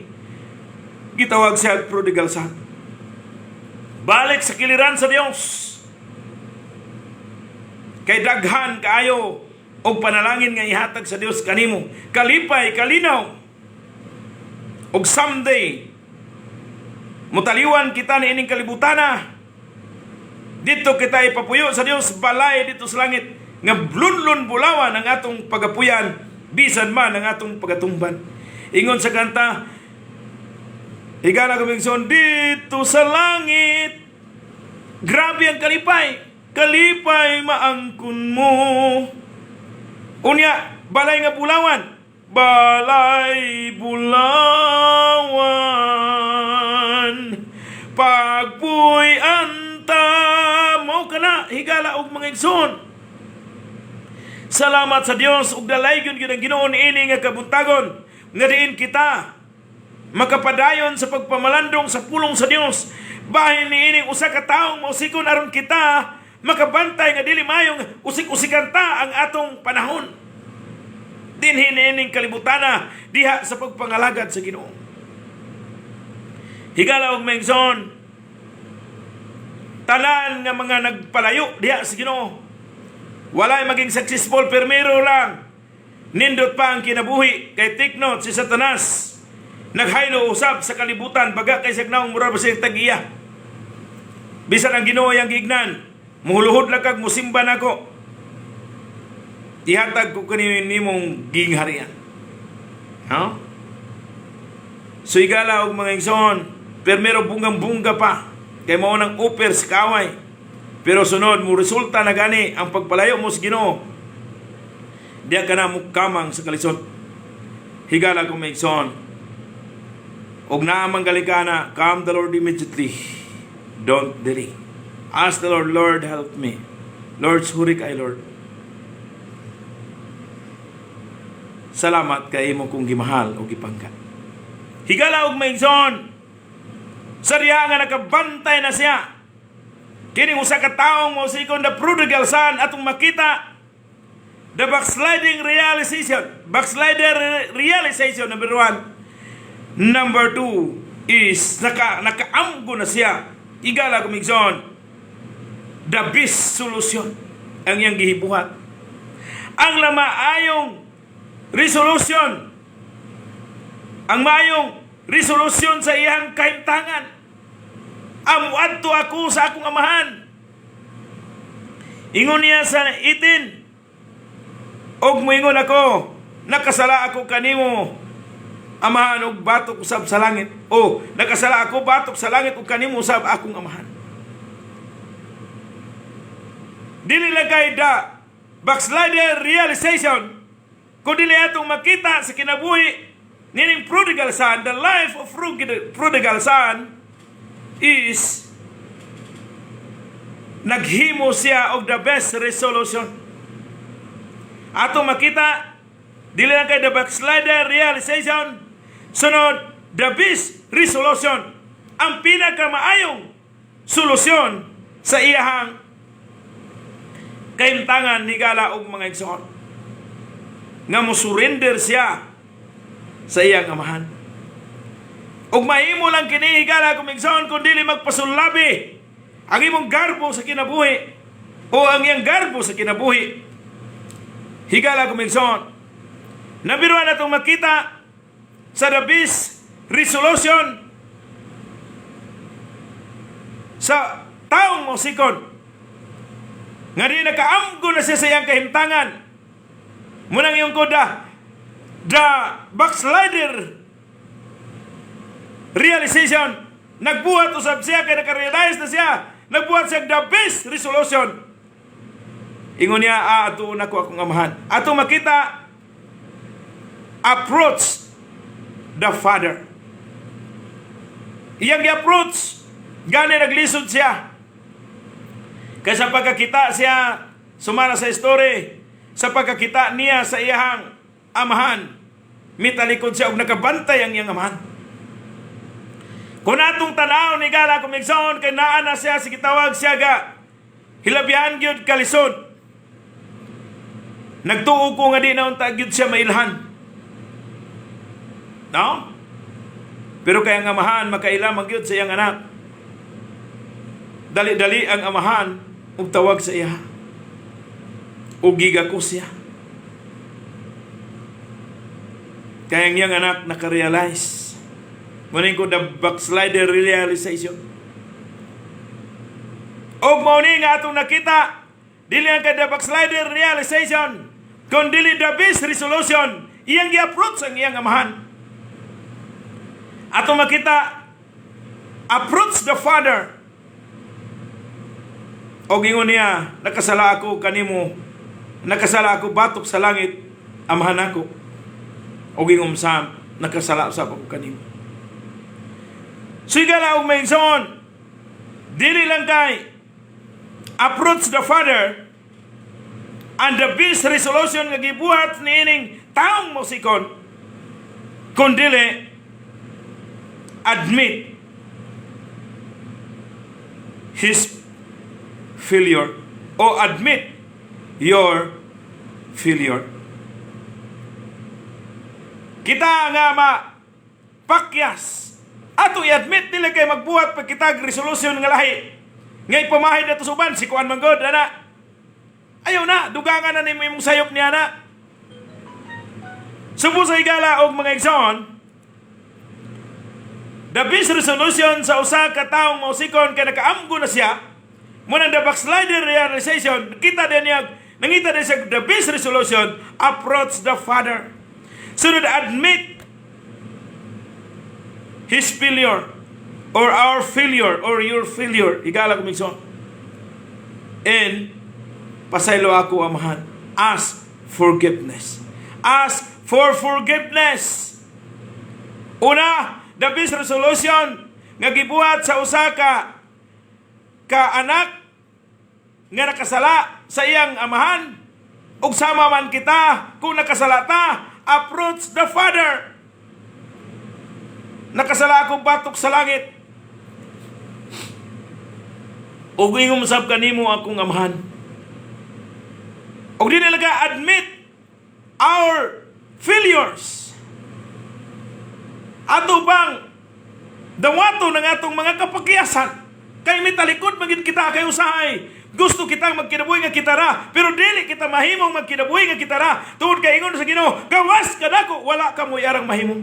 gitawag siya prodigal son. Balik sa kiliran sa Dios. Kay daghan kaayo og panalangin nga ihatag sa Dios kanimo. Kalipay, kalinaw. Og someday mutaliwan kita ni ining kalibutana. Dito kita ipapuyo sa Dios, balay dito sa langit nga blunlon bulawan ang atong pagapuyan bisan man ang atong pagatumban. Ingon sa kanta, higala kong igsoon, dito sa langit. Grabe ang kalipay. Kalipay maangkon mo. Unya, balay nga bulawan. Balay bulawan. Pagpuy-an ta mao kana, higala og mga igsoon. Salamat sa Dios ug dalaygon gyud ang Ginoo niini nga kabuntagon nga diin kita makapadayon sa pagpamalandong sa pulong sa Dios. Bahin niining usa ka taong mausikon aron kita makabantay nga dili mayong usik-usikan ta ang atong panahon dinhi niining kalibutana diha sa pagpangalagad sa Ginoo. Higala og mga igsoon, tanan nga mga nagpalayo diha sa Ginoo, walay maging successful. Permero lang nindot pa ang kinabuhi kay, take note, si Satanas naghaylo usab sa kalibutan, baga kay sa naong mura ba siya tag-iya. Bisan ang Ginoo yang giignan, "Muhuluhod lang kag musimba nako, ihatag ko kani nimong gingharian." Ha? So higala og mga igsoon, permero bunggang-bungga pa kay mao nang offer sa kaaway. Pero sunod mo resulta na gani ang pagpalayo mo sa Ginoo. Diya ka na mo kamang sa kalisod. Higala kong mga igsoon. Og naamang galikana, come the Lord immediately. Don't delay. Ask the Lord, "Lord, help me. Lord, sorry kay Lord. Salamat kay imo kong gimahal o gipangga." Higala og mga igsoon. Sa diha nga nakabantay na siya. Kini usa ka taong mausikon, the prodigal son, atong makita the backsliding realization. Backslider realization number one. Number two is nakaamgo na siya. Higala kong igsoon. The best solution ang iyang gihibuhat. Ang lamaayong resolution. Ang maayong resolution sa iyang kahimtangan. "Amuadto ako sa akong amahan." Ingon niya sa 18, "Og muingon ako, nakasala ako kanimo, amahan, og batok usab sa langit. O, nakasala ako batok sa langit ug kanimo usab akong amahan." Dili lang kay the backslider realization, kung dili atong makita sa kinabuhi nining prodigal son, the life of prodigal son is naghimo siya og the best resolution. Ato makita, dili lang kay the backslider realization, sunod, the best resolution. Ang pinakamaayong solusyon sa iyahang kahimtangan, higala og mga igsoon. Nga mo surrender siya sa iyang amahan. Ug mahimo lang kini, higala kong igsoon, kung dili magpasulabi ang imong garbo sa kinabuhi o ang iyang garbo sa kinabuhi. Higala kong igsoon. Nabiruan natong makita sa the best resolution sa taong mosikon nga di nakaamgo na siya sa iyang kahimtangan. Munang iyong ko the backslider realization. Nagbuhat usab siya kay nakarealize na siya. Nagbuhat siya the best resolution. Ingon niya, "Ato na ko akong amahan." Ato makita, approach the father. Iyang gi-approach, gani naglisod siya. Kaya sa pagkakita siya, sumala sa story, sa pagkakita niya sa iyahang amahan, mitalikod siya og nakabantay ang iyang amahan. Kung atong tanaw ni gala kumigsoon kay naa na siya sa gitawag siya ga hilabyan gyud kalisod. Nagtuo ko nga di na unta gyud siya mailhan. No? Pero kay ang amahan makaila man gyud sa iyang anak. Dali-dali ang amahan ug tawag sa iya. Ug gigakos siya. Kaya ang iyang anak nakarealize. Muning ko the backslider realization. Og mao ni nga atong nakita, dili ang kay the backslider realization, kun dili the best resolution, iyang gi-approach ang iyang amahan. Atong makita, approach the father. Og ingon niya, "Nakasala ako kanimo, nakasala ako batok sa langit, amahan ako." Og ingon sa, "Nakasala sa ako kanimo." Sige og may igsoon, dili lang kay approach the father and the best resolution nga gibuhat niining taong mosikon, kundili admit his failure o admit your failure. Kita nga ma pakyas ato i-admit, dili kay magbuhat pag kitag resolution nga lahi nga ipamahid nato sa uban, si kuan man gud ana. Ayaw na dugangan na nimo imong sayop niya na. Subo sa higala og mga igsoon, the best resolution sa usa ka taong mausikon kay nakaamgo na siya mo nang the backslider realization, kita din niya, nangita din siya the best resolution, approach the father. Sunod, admit his failure or our failure or your failure. Higala ko igsoon. And pasaylo ako, amahan. Ask forgiveness. Ask for forgiveness. Una, the best resolution nga gibuhat sa usa ka ka anak nga nakasala sa iyang amahan ug sama man kita kung nakasala ta, approach the father. "Nakasala akong batok sa langit ug ingom sab kanimo akong amahan." Ug di nila admit our failures. Ato bang dawato ng atong mga kapakyasan? Kay mitalikod man gyud kita kay usahay. Gusto kitang magkinabuhi nga kita ra, pero dili kita mahimong magkinabuhi nga kita ra. Tungod kay ingon sa Ginoo, gawas kanako, wala ka mo arang mahimong.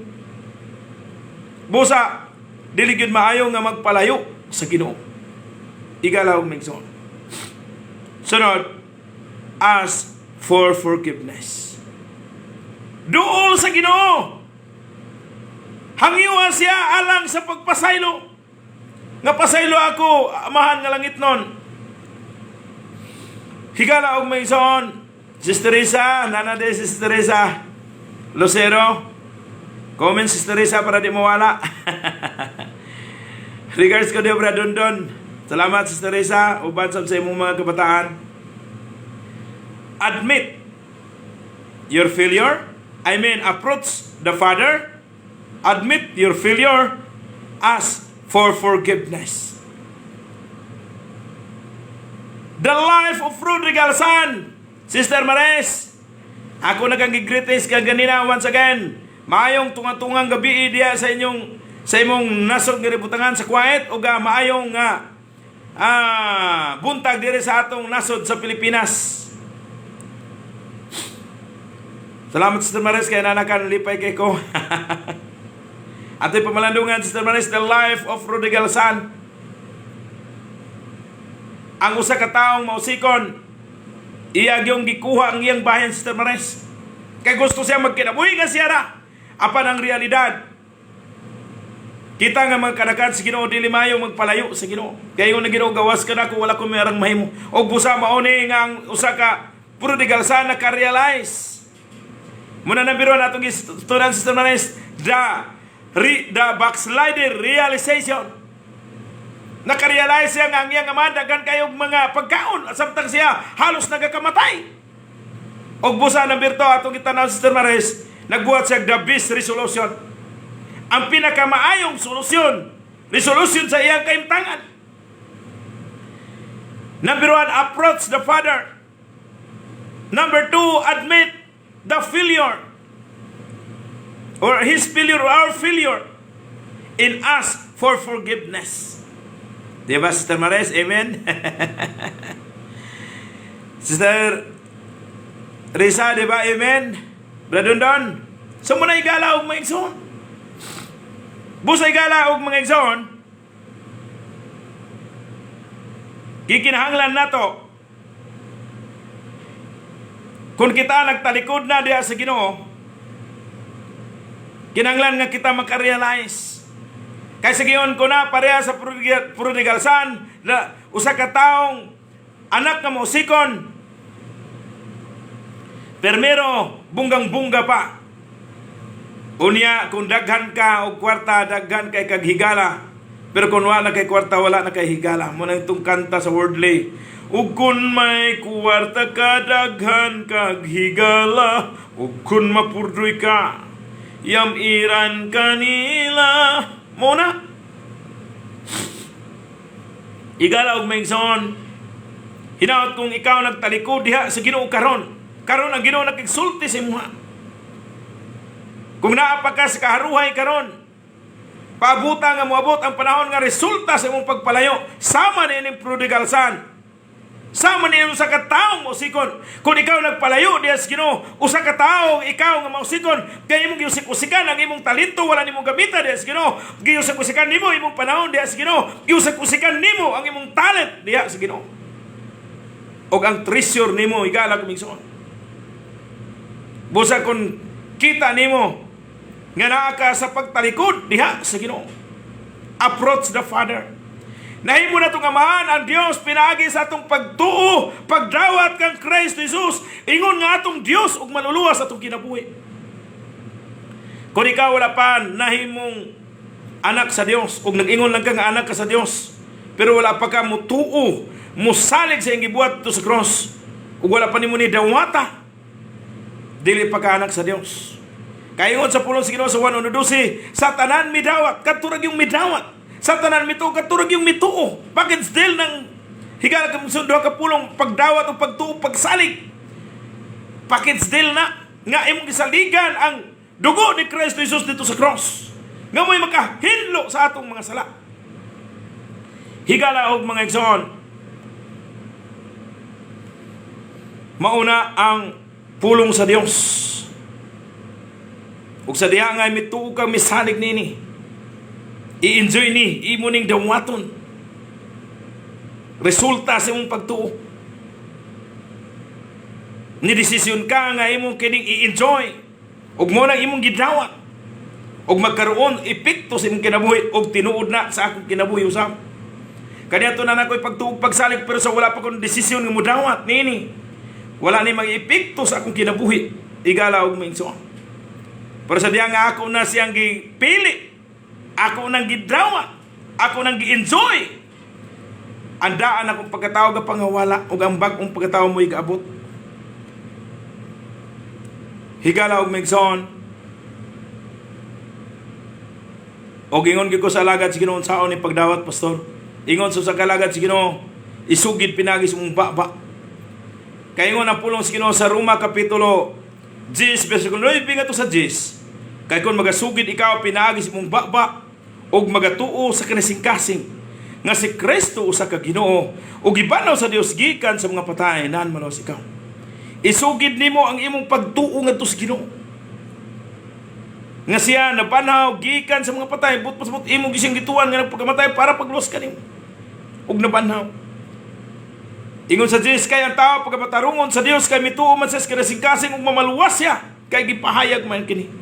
Busa, dili gyud maayo nga magpalayo sa Ginoo. Higala og migsoon. Sunod, ask for forgiveness. Duol sa Ginoo. Hangyuha siya alang sa pagpasaylo. Nga pasaylo ako, amahan nga langit nun. Higala og may igsoon. Sister Teresa, nana de Sister Teresa. Lucero. Comment, Sister Teresa, para di mawala. Regards ko diyo, Brad Dondon. Salamat, Sister Teresa. Uban sab sa imong mga kabataan. Admit your failure. I mean, approach the Father. Admit your failure. Ask for forgiveness. The life of Prodigal Son. Sister Mares, ako nagang greetings kang ganina once again. Maayong tunga-tungang gabi diya sa inyong sa imong nasod nga ributangan sa Kuwait ug maayong nga buntag diri sa atong nasod sa Pilipinas. Salamat, Sister Mares, kay nanakan lipay kay ko. Ato'y pamalandungan, Sister Mares, the life of Prodigal Son. Ang usa ka taong mausikon, iya gyung gikuha ang iyang bahin, Sister Mares. Kay gusto siya magkinabuhi nga siya ra. Apan ang realidad, kita nga mga kanakan sa Ginoo dili maayo magpalayo sa Ginoo. Kay ingon na Ginoo, gawas kanako, wala ko mayarang mahimo. Og busa mao ni nga ang usa ka prodigal son naka-realize. Muna na biro natong gistudan, Sister Manes, the backslider realization. Nakarealize siya nga ang iyang ama daghan kayong mga pagkaon samtang siya halos nagakamatay. Og busa ng birto atong gitanaw, Sister Mares, nagbuhat siya the best resolution. Ang pinakamaayong solusyon Resolution sa iyang kaimtangan. Number one, approach the Father. Number two, admit the failure or his failure or our failure and ask for forgiveness. Di ba, Sister Mares? Amen? Sister Risa, di ba? Amen? Brother Don? So mao na, higala og mga igsoon. Busa, higala og mga igsoon, gikinahanglan nato kung kita nagtalikod na diha sa Ginoo, kinahanglan nga kita makarealize. Kay sa giyon ko na pareha sa prodigal son na usa ka taong anak nga mausikon. Permero bunggang-bungga pa. Unya kung daghan ka og kwarta, daghan kay kag higala. Pero kung wala kay kwarta, wala na kay higala. Mao na itong kanta sa worldly. "Ug kung may kwarta ka, daghan kag higala. Ug kung mapurdoy ka, yamiran ka nila." Mao na. Higala og maigsoon. Hinaot kung ikaw nagtalikod diha sa Ginoo karon. Karon ang Ginoo nakigsulti sa imuha. Kung naa pa ka sa kaharuhay karon, paabuta nga moabot ang panahon nga resulta sa imong pagpalayo sama ni ining prodigal son. Sama ni usa ka taong mausikon. Kung ikaw nagpalayo diha sa Ginoo, usa ka tawo ikaw nga mausikon, kay imong giusik-usikan ang imong talento, wala nimo gamita diha sa Ginoo. Giusik-usikan nimo imong panahon diha sa Ginoo. Giusik-usikan nimo ang imong talent diha sa Ginoo. Og ang treasure nimo, higala kong igsoon. Busa kung kita nimo nga naa ka sa pagtalikod diha sa Ginoo. Approach the Father. Nahimo na itong Amahan ang Dios pinaagi sa atong pagtuo, pagdawat kang Kristo Jesus, ingon nga atong Dios ug manluluwas atong kinabuhi. Kung ikaw wala pa nahimong anak sa Dios ug nag-ingon lang ka nga anak ka sa Dios, pero wala pa ka mutuo, musalig sa iyang gibuhat to sa cross, ug wala pa nimo ni dawata, dili pa ka anak sa Dios. Kaingon sa pulong sa Ginoo sa 1:12, sa tanan midawat, kadto ra yung midawat. Sa tanan mituo, kadto ra yung mituo. Package deal ng, higala ka sundo ka pulong pagdawat o pagtuo, pagsalig. Package deal na nga imong gisaligan ang dugo ni Kristo Jesus dito sa cross. Nga mo'y makahinlo sa atong mga sala. Higala og mga igsoon. Mauna ang pulong sa Dios. Ug sa diha nga mituo ka, misalig nini. I-enjoy ni, imo ning dawaton. Resulta sa imong pagtuo. Ni desisyon ka nga imong kining i-enjoy. Ug mo nang imong gidawat. Ug magkaroon epekto sa imong kinabuhi ug tinuod na sa akong kinabuhi usab. Kaniadto na nako'y pagtuo, pagsalig, pero sa wala pa kong desisyon nga mudawat niini, wala ni mag-epekto sa akong kinabuhi, higala og mga igsoon. Pero sa diya nga ako na siyang gipili, ako nang gidawat, ako nang gi-enjoy, ang daan akong pagkatao ga pangawala ug ang bag-ong pagkatao mo'y gaabot. Higala og mga igsoon, og ingon gyud ko sa alagad sa Ginoo, saon ni pagdawat, pastor? Ingon sa kalagad sa Ginoo, isugid pinagi sa mong baba. Kay ingon ang pulong sa Ginoo sa Roma kapitulo 10 versikulo 9 ngadto sa 10. Kay kung magasugid ikaw pinaagi sa imong baba ug magatuo sa kanasing-kasing nga si Kristo usa ka Ginoo ug gibanhaw sa Dios gikan sa mga patay, naan maluwas ikaw. Isugid nimo ang imong pagtuo ngadto sa Ginoo nga siya nabanhaw gikan sa mga patay, but pasabot imong gising gituan nga nagpakamatay para pagluwas kanimo ug nabanhaw. Ingon sa Diyos, kay ang tao pagkapatarungon sa Dios kay mituo man sa kanasing-kasing ug mamaluwas siya kay gipahayag man kini.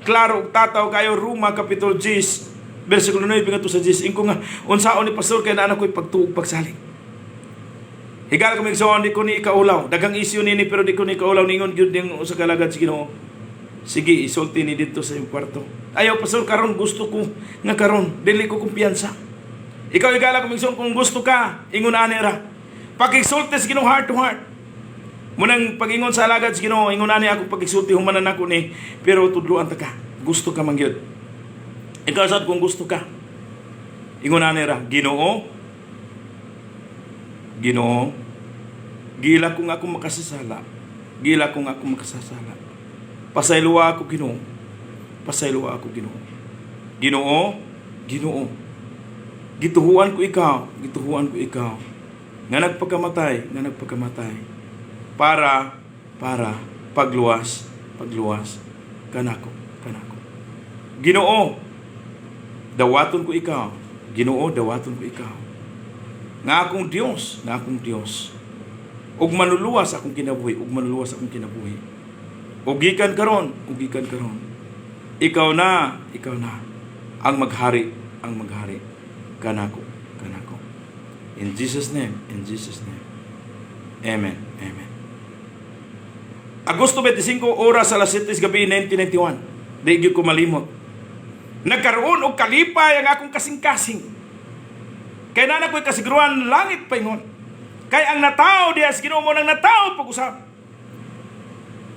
Klaro ug tataw kayo, Roma kapitulo 10 versikulo 9 ngadto sa 10. Ingko nga unsaon ni pastor kay naa ko'y pagtuo, pagsalig. Higala kami igsoon, di ko ni ikaulaw. Daghang isyu nini pero di ko ni ikaulaw. Ningon gyud ning usa ka alagad sa Ginoo. "Sige, isulti ni dito sa iyong kwarto." "Ayaw, pastor, karon gusto ko nga karon dili ko kumpiyansa." Ikaw, higala kami igsoon, kung gusto ka, ingon ani ra. Pakigsulti sa Ginoo heart to heart. Munang pag-ingon sa alagad sa Ginoo, ingon ani ako pagigsulti, humanan ako ni, pero tudluan ta ka. Gusto ka man gyud. Ikaw sad kung gusto ka. Ingon ani ra, "Ginoo, Ginoo, giila ko nga ako makasasala. Giila ko nga ako makasasala. Pasayloa ako, Ginoo. Pasayloa ako, Ginoo. Ginoo, Ginoo. Gituhuan ko ikaw, gituhuan ko ikaw. Nga nagpakamatay, nga nagpakamatay. Para, pagluwas, pagluwas, kanako, kanako. Ginoo, dawaton ko ikaw. Ginoo, dawaton ko ikaw. Nga akong Dios, nga akong Dios. Ug manuluwas akong kinabuhi, ug manuluwas akong kinabuhi. Ug gikan karon, ug gikan karon. Ikaw na ang maghari kanako, kanako. In Jesus' name, in Jesus' name. Amen. Amen." Agosto 25, oras alas 7 sa gabi, 1991. Di gyud ko malimot. Nagkaroon og kalipay ang akong kasing-kasing. Kay naa ko'y kasiguruhan, langit paingon. Kay ang natawo diha sa Ginoo mao nang natawo pag-usab.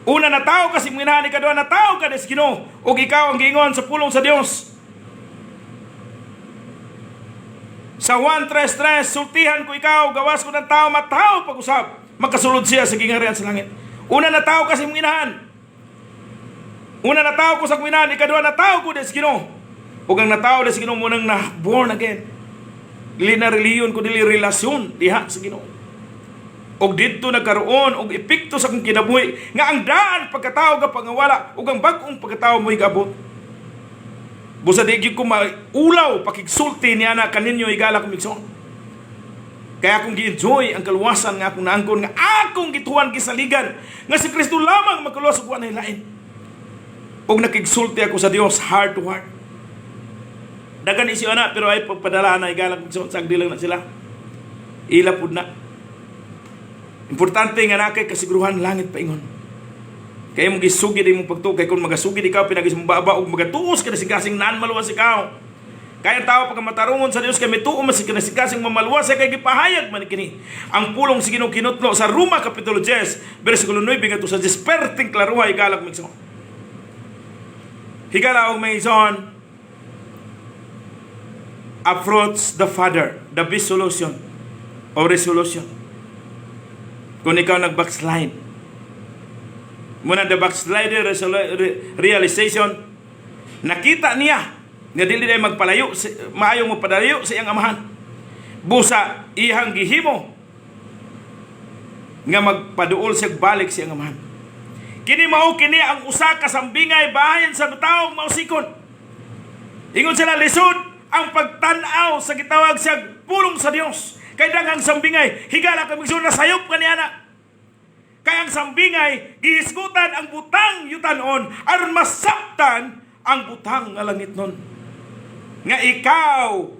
Una, natawo kasi mong inahan, ikaduha, natawo ka sa Ginoo ug ikaw ang giingon sa pulong sa Dios. Sa 1:3, "Sultihan ko ikaw, gawas ko ng tao, matawo pag-usab. Makasulod siya sa gingharian sa langit." Una, natawo kasi mong inahan. Una, natawo ko sa akong inahan, ikaduha, natawo ko sa Ginoo. Ug ang natawo sa Ginoo mao nang na born again. Dili na reliyon ko dili relasyon diha sa Ginoo. Og didto nagkaroon og epekto sa akong kinabuhi nga ang daan pagkatao ga pangawala ug ang bag-ong pagkatao mo'y gaabot. Busa di gyud ko maulaw pakigsulti niya na kaninyo, higala kong igsoon. Kaya akong gi-enjoy ang kaluwasan nga akong naangkon, nga akong gituan, gisaligan nga si Kristo lamang magkaluwas ug wa nay lain. Ug nakigsulti ako sa Dios heart to heart. Dagan isyu ana, pero ay pagpadala na, higala kong igsoon, sagdi lang na sila. Ila pud na. Importante nga naa kay kasiguruhan, langit paingon. Kaya mo gisugid imong pagtuo, kay kung magasugid ikaw pinagi sa baba ug magatuos ka kasing naan maluwas ikaw. Kaya ang tao pagka matarungon sa Dios kay mituo man sa kinasikasing mamaluwas kay gipahayag man kini. Ang pulong sa Ginoo kinutlo sa Roma kapitulo 10 bersikulo 9 ngadto sa 10, perting klaruha, higala kong igsoon. Higala og may igsoon, approach the Father, the best solution or resolution. Kung ikaw nag-backslide, muna the backslider realization, nakita niya nga dili na magpalayo, maayo mo padayo sa iyang amahan. Busa iyang gihimo nga magpaduol siya balik sa iyang amahan. Kini mao kini ang usa ka sambingay bahin sa taong mausikon. Ingon sila, lisod ang pagtan-aw sa gitawag siya pulong sa Dios. Kay daghang sambingay, higala kami na sayop kaniana. Kay ang sambingay gihisgutan ang butang yutanon aron masabtan ang butang nga langit nun. Nga ikaw,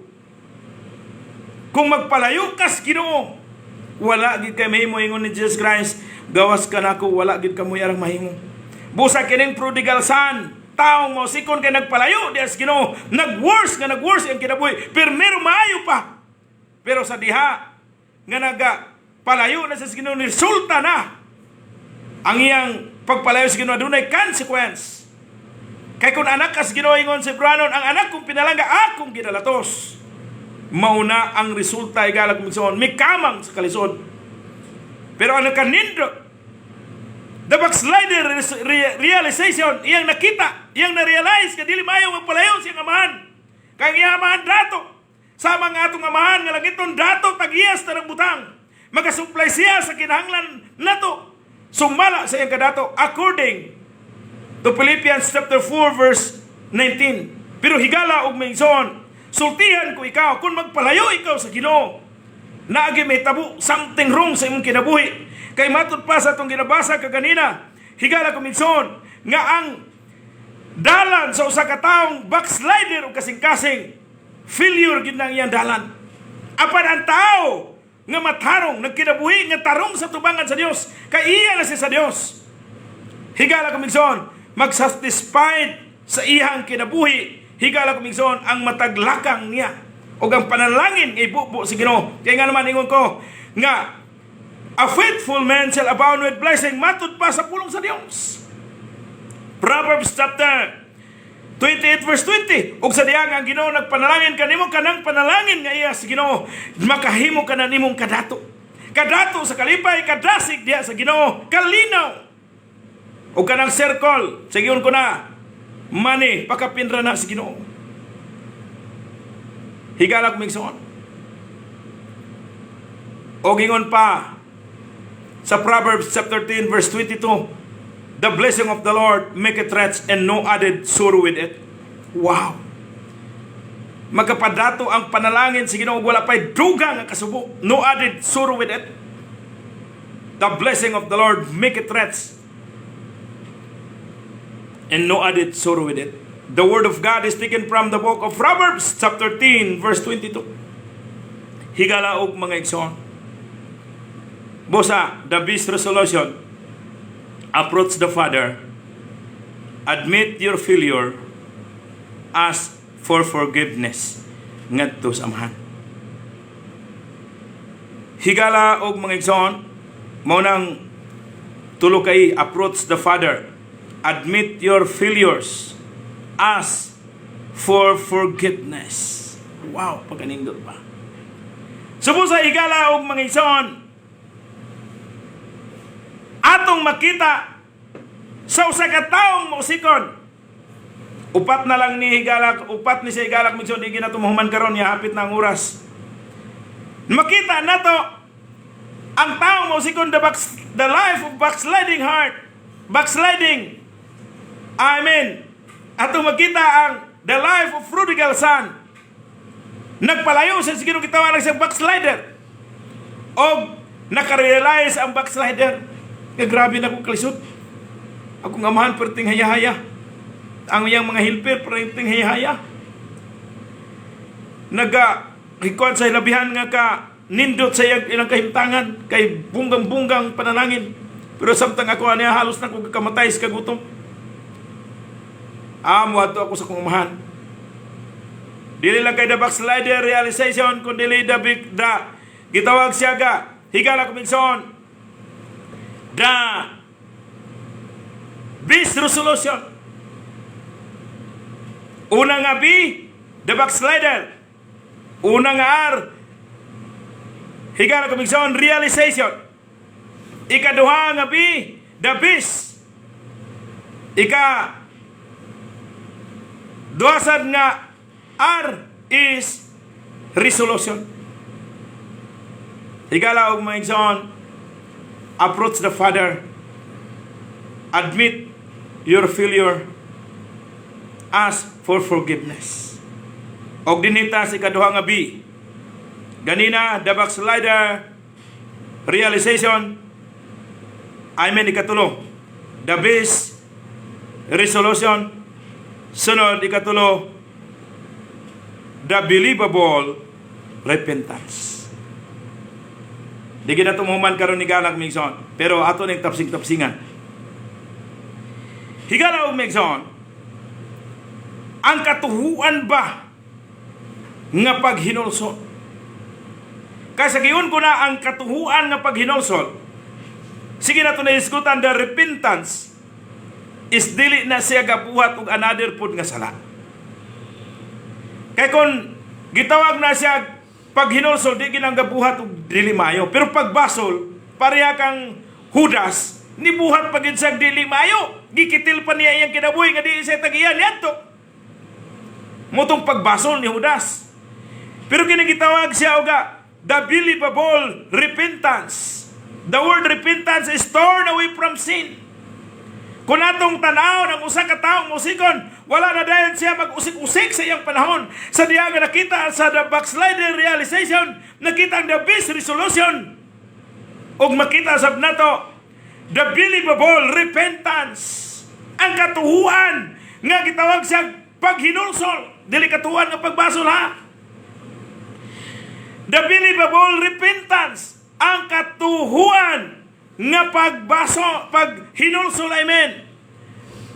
kung magpalayo kas Ginoo, wala gid kay mahimo. Ingon ni Jesus Christ, "Gawas kanako, wala gid kamoy arang mahimo." Busa kining prodigal son, taong mosikon kay nagpalayo diha sa Ginoo, nag-worse nga nag-worse ang kinabuhi, pero maayo pa. Pero sa diha nga naga palayo na sa Ginoo, resulta na ang iyang pagpalayo sa Ginoo, adunay consequence. Kay kung anak kas Ginoo, ingon si Branon, "Ang anak kong pinalangga akong ginalatos." Mauna ang resulta, higala kong igsoon, mikamang sa kalisod. Pero ang nakanindot, the backslider realization, iyang nakita, iyang na-realize, ka dili maayo magpalayo sa iyang amahan. Kay ang iyang amahan dato. Sama nga atong amahan nga langiton, dato, tag-iyas tanang butang. Magasupply siya sa kinahanglan nato. Sumala sa iyang kadato according to Philippians chapter 4 verse 19. Pero higala og igsoon, sultihan ko ikaw, kung magpalayo ikaw sa Ginoo, naagi may tabo, something wrong sa imong kinabuhi. Kay matud pa sa atong ginabasa kaganina, higala ko igsoon, nga ang dalan sa usa ka taong backslider o kasing-kasing, failure gid nang iyang dalan. Apan ang tao nga matarong, nagkinabuhi nga tarong sa tubangan sa Dios, kay iya na siya sa Dios. Higala ko igsoon, magsatisfied sa iyang kinabuhi. Higala ko igsoon, ang mataglakang niya o ang panalangin nga ibubo sa Ginoo. Kaya nga naman ingon ko nga a faithful man shall abound with blessing matud pa sa pulong sa Dios. Proverbs chapter 28 verse 20. Ug sa diha nga ang Ginoo nagpanalangin kanimo, kanang panalangin nga iya sa Ginoo, makahimo ka na nimong kadato. Kadato sa kalipay, kadasig diha sa Ginoo, kalinaw. O kanang circle, sige ko na, money, pakapinra na sa Ginoo. Higala, mga igsoon. O gingon pa sa Proverbs chapter 10 verse 22, "The blessing of the Lord maketh rich and no added sorrow with it." Wow! Magkapadato ang panalangin sa Ginoo, wala pa'y dugang nga kasubo. No added sorrow with it. The blessing of the Lord maketh rich and no added sorrow with it. The word of God is taken from the book of Proverbs chapter 10 verse 22. Higala og mga igsoon. Busa, the best resolution, approach the Father, admit your failure, ask for forgiveness ngadto sa Amahan. Higala og mga igsoon, mao nang tulo kay approach the Father, admit your failures, ask for forgiveness. Wow, pagkanindot pa. Subo sa, higala og mga igsoon, atong makita sa usa ka taong mausikon. Upat na lang ni, higala, upat ni sa, higala, mga igsoon, di na mahuman karon, ya hapit na ang oras. Makita nato ang taong mausikon, the life of backsliding heart. Backsliding. Amen. Atong makita ang the life of prodigal son. Nagpalayo sa Ginoo, gitawag siyang backslider. Og nakarealize ang backslider nga grabe na akong kalisod. Akong amahan perting haya-haya. Ang iyang mga helper perting haya-haya. Naga hikuan sa hilabihan nga ka nindot sa iyang ilang kahimtangan kay bunggang-bunggang panalangin. Pero samtang ako aniya, halos na ko kamatay sa kagutom. Amo adto ako sa kong amahan. Dili lang kay the backslider realization, kun dili the big the gitawag siya ga, higala ko, igsoon, the best resolution. Una nga B, the backslider. Una nga R, higala ko, igsoon, realization. Ikaduha nga B, the best. Ika duha sad nga R is resolution. Higala og mga igsoon, approach the Father, admit your failure, ask for forgiveness. Og dinita sa ikaduha nga B. Ganina, the backslider realization, I mean ikatulo, the best resolution, sunod ikatulo, the believable repentance. Di gid nato mahuman karon, higala, mga igsoon, pero ato ning tapsing-tapsingan. Higala og mga igsoon, ang katuhuan ba nga paghinulsol? Kay sa giun ko na ang katuhuan nga paghinulsol, sige na to na isgutan, the repentance is dili na siya gabuhat og another pod nga sala. Kay kung gitawag na siya paghinulsol, di ginang gabuhat og dili mayo. Pero pagbasol, pareha kang Judas, nibuhat pa gid siya dili mayo. Gikitil pa niya iyang kinabuhi nga di siya tagiyan niadto. Mao tong pagbasol ni Judas. Pero kini gitawag siya oga the believable repentance. The word repentance is torn away from sin. Kung atong tanaw ng usa ka taong musikon, wala na dayon siya mag-usik-usik sa iyang panahon. Sa diya nga nakita sa the backslider realization, nakita ang the best resolution. Ug makita sab nato the believable repentance. Ang katuhuan nga gitawag siya paghinulsol. Dili katuhuan nga pagbasol ha. The believable repentance. Ang katuhuan nga pagbaso, paghinulsol, amen.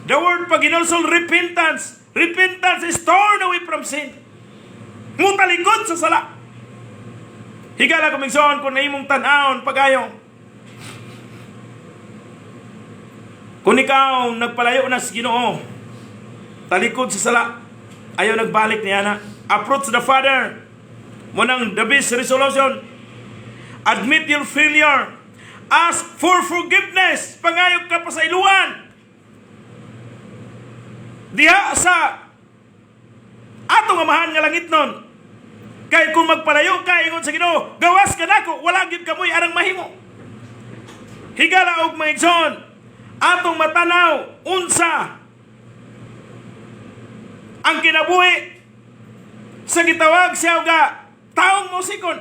The word paghinulsol, repentance. Repentance is torn away from sin. Mutalikod sa sala. Higala ko, igsoon, kung naimong tan-awon pagayo. Kung ikaw nagpalayo na sa Ginoo, Talikod sa sala. Ayaw nagbalik niya na. Approach the Father. Mao nang the best resolution. Admit your failure. Ask for forgiveness. Pangayog ka pasayloan. Diha sa atong Amahan nga langitnon. Kay kung magpalayo ka, ingon sa Ginoo, gawas ka nako, wala gyud kamoy arang mahimo. Higala og mga igsoon, atong matanaw unsa ang kinabuhi sa gitawag siya og taong mosikon.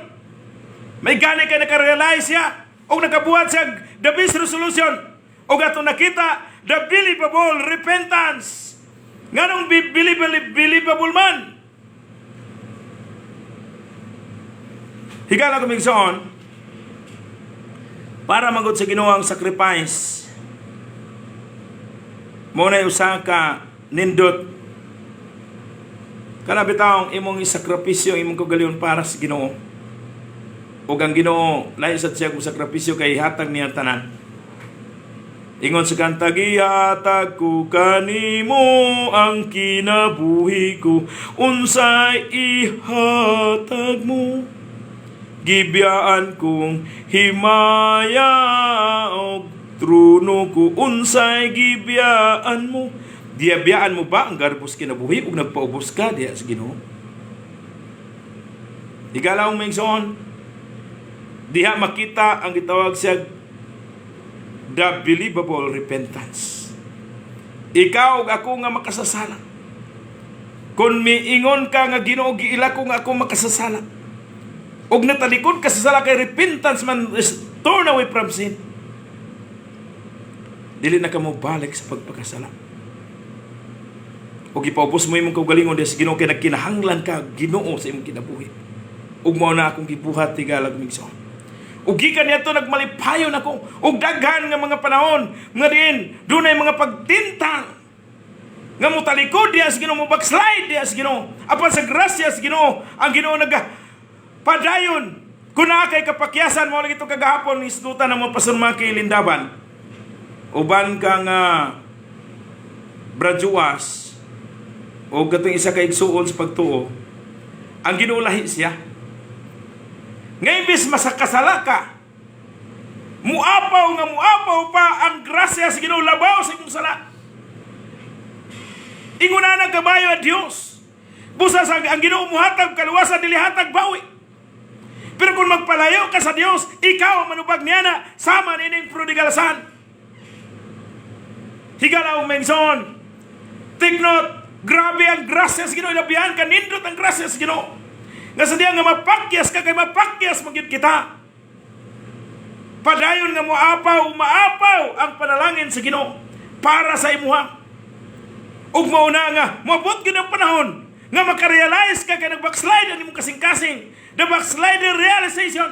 May gani kay nakarealize siya og nakabuhat siya the best resolution og atong nakita the believable repentance. Nganong believable man? Higala ko, igsoon, para magod sa Ginoo ang sacrifice, mao na usa ka nindot kana bitawng imong isakripisyo ang imong kaugalingon para sa Ginoo. Ug ang Ginoo lahi sad siya kung sakripisyo kay hatag niya tanan. Ingon sa kanta, "Gihatag ko kanimo ang kinabuhi ko, unsay ihatag mo? Gibiyaan kong himaya og trono ko, unsay gibiyaan mo?" Gibiyaan mo ba ang garbos kinabuhi ug nagpaubos ka diha sa Ginoo? Higala og mga igsoon, diha makita ang gitawag siya the believable repentance. Ikaw ug ako nga makasasala. Kung miingon ka nga, "Ginoo, giila ko nga ako makasasala," ug natalikod ka sa sala, kay repentance man is turn away from sin. Dili na ka mo balik sa pagpakasala. Ug ipaubos mo imong kaugalingon diha sa Ginoo kay nagkinahanglan ka Ginoo sa imong kinabuhi. Ug mao na akong gibuhat, higala og igsoon. Ug gikan niadto nagmalipayon ako ug daghan nga mga panahon nga diin dunay mga pagtintang nga motalikod diha sa Ginoo, mo backslide diha sa Ginoo. Apan sa grasya sa Ginoo, ang Ginoo naga padayon. Kung naa kay kapakyasan mo lagi ito kagahapon isdutan ng mga Pastor Maki Lindaban. Uban ka nga Brajuas o katong isa ka igsuon sa pagtuo, ang Ginoo lahi siya. Nga imbis masakasala ka, muapaw nga muapaw pa ang grasya sa Ginoo labaw sa imong sala. Inguna na kabayo a Dios. Busa sa ang Ginoo muhatag kaluwasan, dili hatag bawi. Pero kung magpalayo ka sa Dios, ikaw ang manubag niya na sama nining prodigal son. Higala og igsoon. Take note, grabe ang grasya sa Ginoo, ilabihan ka nindot ang grasya sa Ginoo. Nga sa diya nga mapakyas ka, kay mapakyas magyud kita. Padayon nga moapaw, maapaw ang panalangin sa Ginoo para sa imuha. Ug mao na nga moabot gyud ang panahon nga makarealize ka kay nag-backslide ang imong kasing-kasing. The backslider realization.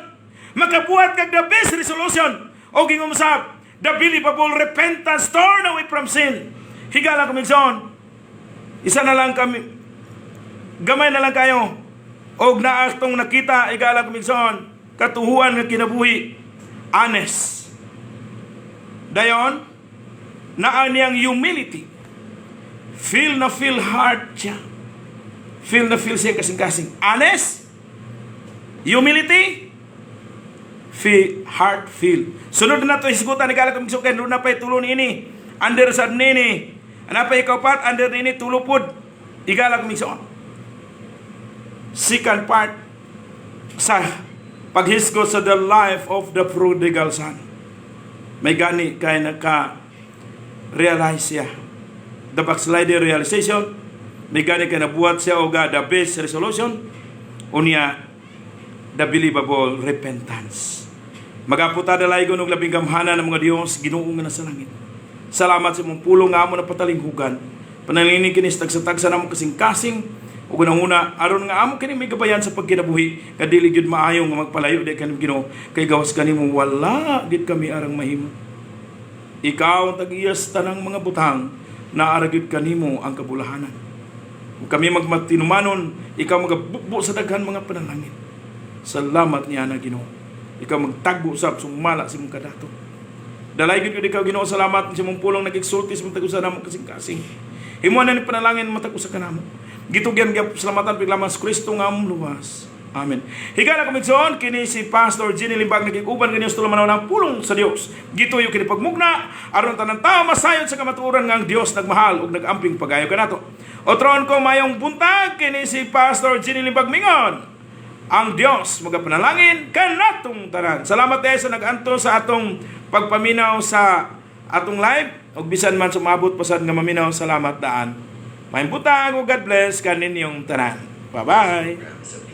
Makabuhat kag the best resolution. O gingumsab, the believable repentance, turn away from sin. Higala ko, igsoon. Isa na lang kami, gamay na lang kayo. Og naatong nakita, higala ko, igsoon, katuhuan nga kinabuhi, honest. Dayon, naa niyang humility. Feel na feel heart siya. Feel na feel siya kasing-kasing. Honest, humility, feel, heart feel. Sunod na to hisgutan, higala ko, igsoon, kay na pa'y tulo niini. Under sa nini. Ana pa ikaupat, under nini tulo pod. Higala ko, igsoon. Second part sa paghisgot sa the life of the prodigal son. May gani kay naka realize siya. The backslider realization, may gani kay nabuhat siya og the best resolution, unya the believable repentance. Mag-ampo ta dalaygon og labing gamhanan ng mga Dios, Ginoo nga nasa langit. Salamat sa imong pulong nga amo na patalinghugan. Panalangin kini sa tagsa-tagsa namo kasing-kasing ug unang-una aron nga amo kini may gabayan sa pagkinabuhi, nga dili gyud maayo nga magpalayo di kanim Ginoo, kay gawas kanimo wala gid kami arang mahimo. Ikaw ang tag-iyas tanang mga butang, naa ra gyud kanimo ang kabulahanan. Ug kami magmatinumanon, ikaw magabukbo sa daghan mga panalangin. Salamat niya na, Ginoo. Ikaw magtagbo sa sumala sa imong kadato. Dalaygon gyud ikaw, Ginoo, salamat sa imong pulong nagigsulti sa mga tag-usa namo kasing-kasing. Imo na ni panalangin matag usa kanamo. Gitugyan gyud salamatan piglamas Kristo nga among luwas. Amen. Higala kamigsoon, kini si Pastor Ginny Limbag nagiguban kanyo sa tulumanon ng pulong sa Dios. Gituyo kini pagmugna aron tanan tao masayod sa kamatuoran nga ang Dios nagmahal ug nagamping pagayo kanato. Otron ko, mayong buntag, kini si Pastor Ginny Limbag mingon. Ang Dios magapanalangin kanatong tanan. Salamat dahil sa nag-anto sa atong pagpaminaw sa atong live ug bisan man sumabot pasad nga maminaw, salamat daan. Mayong buntag ug God bless kaninyong tanan. Bye-bye.
Grams of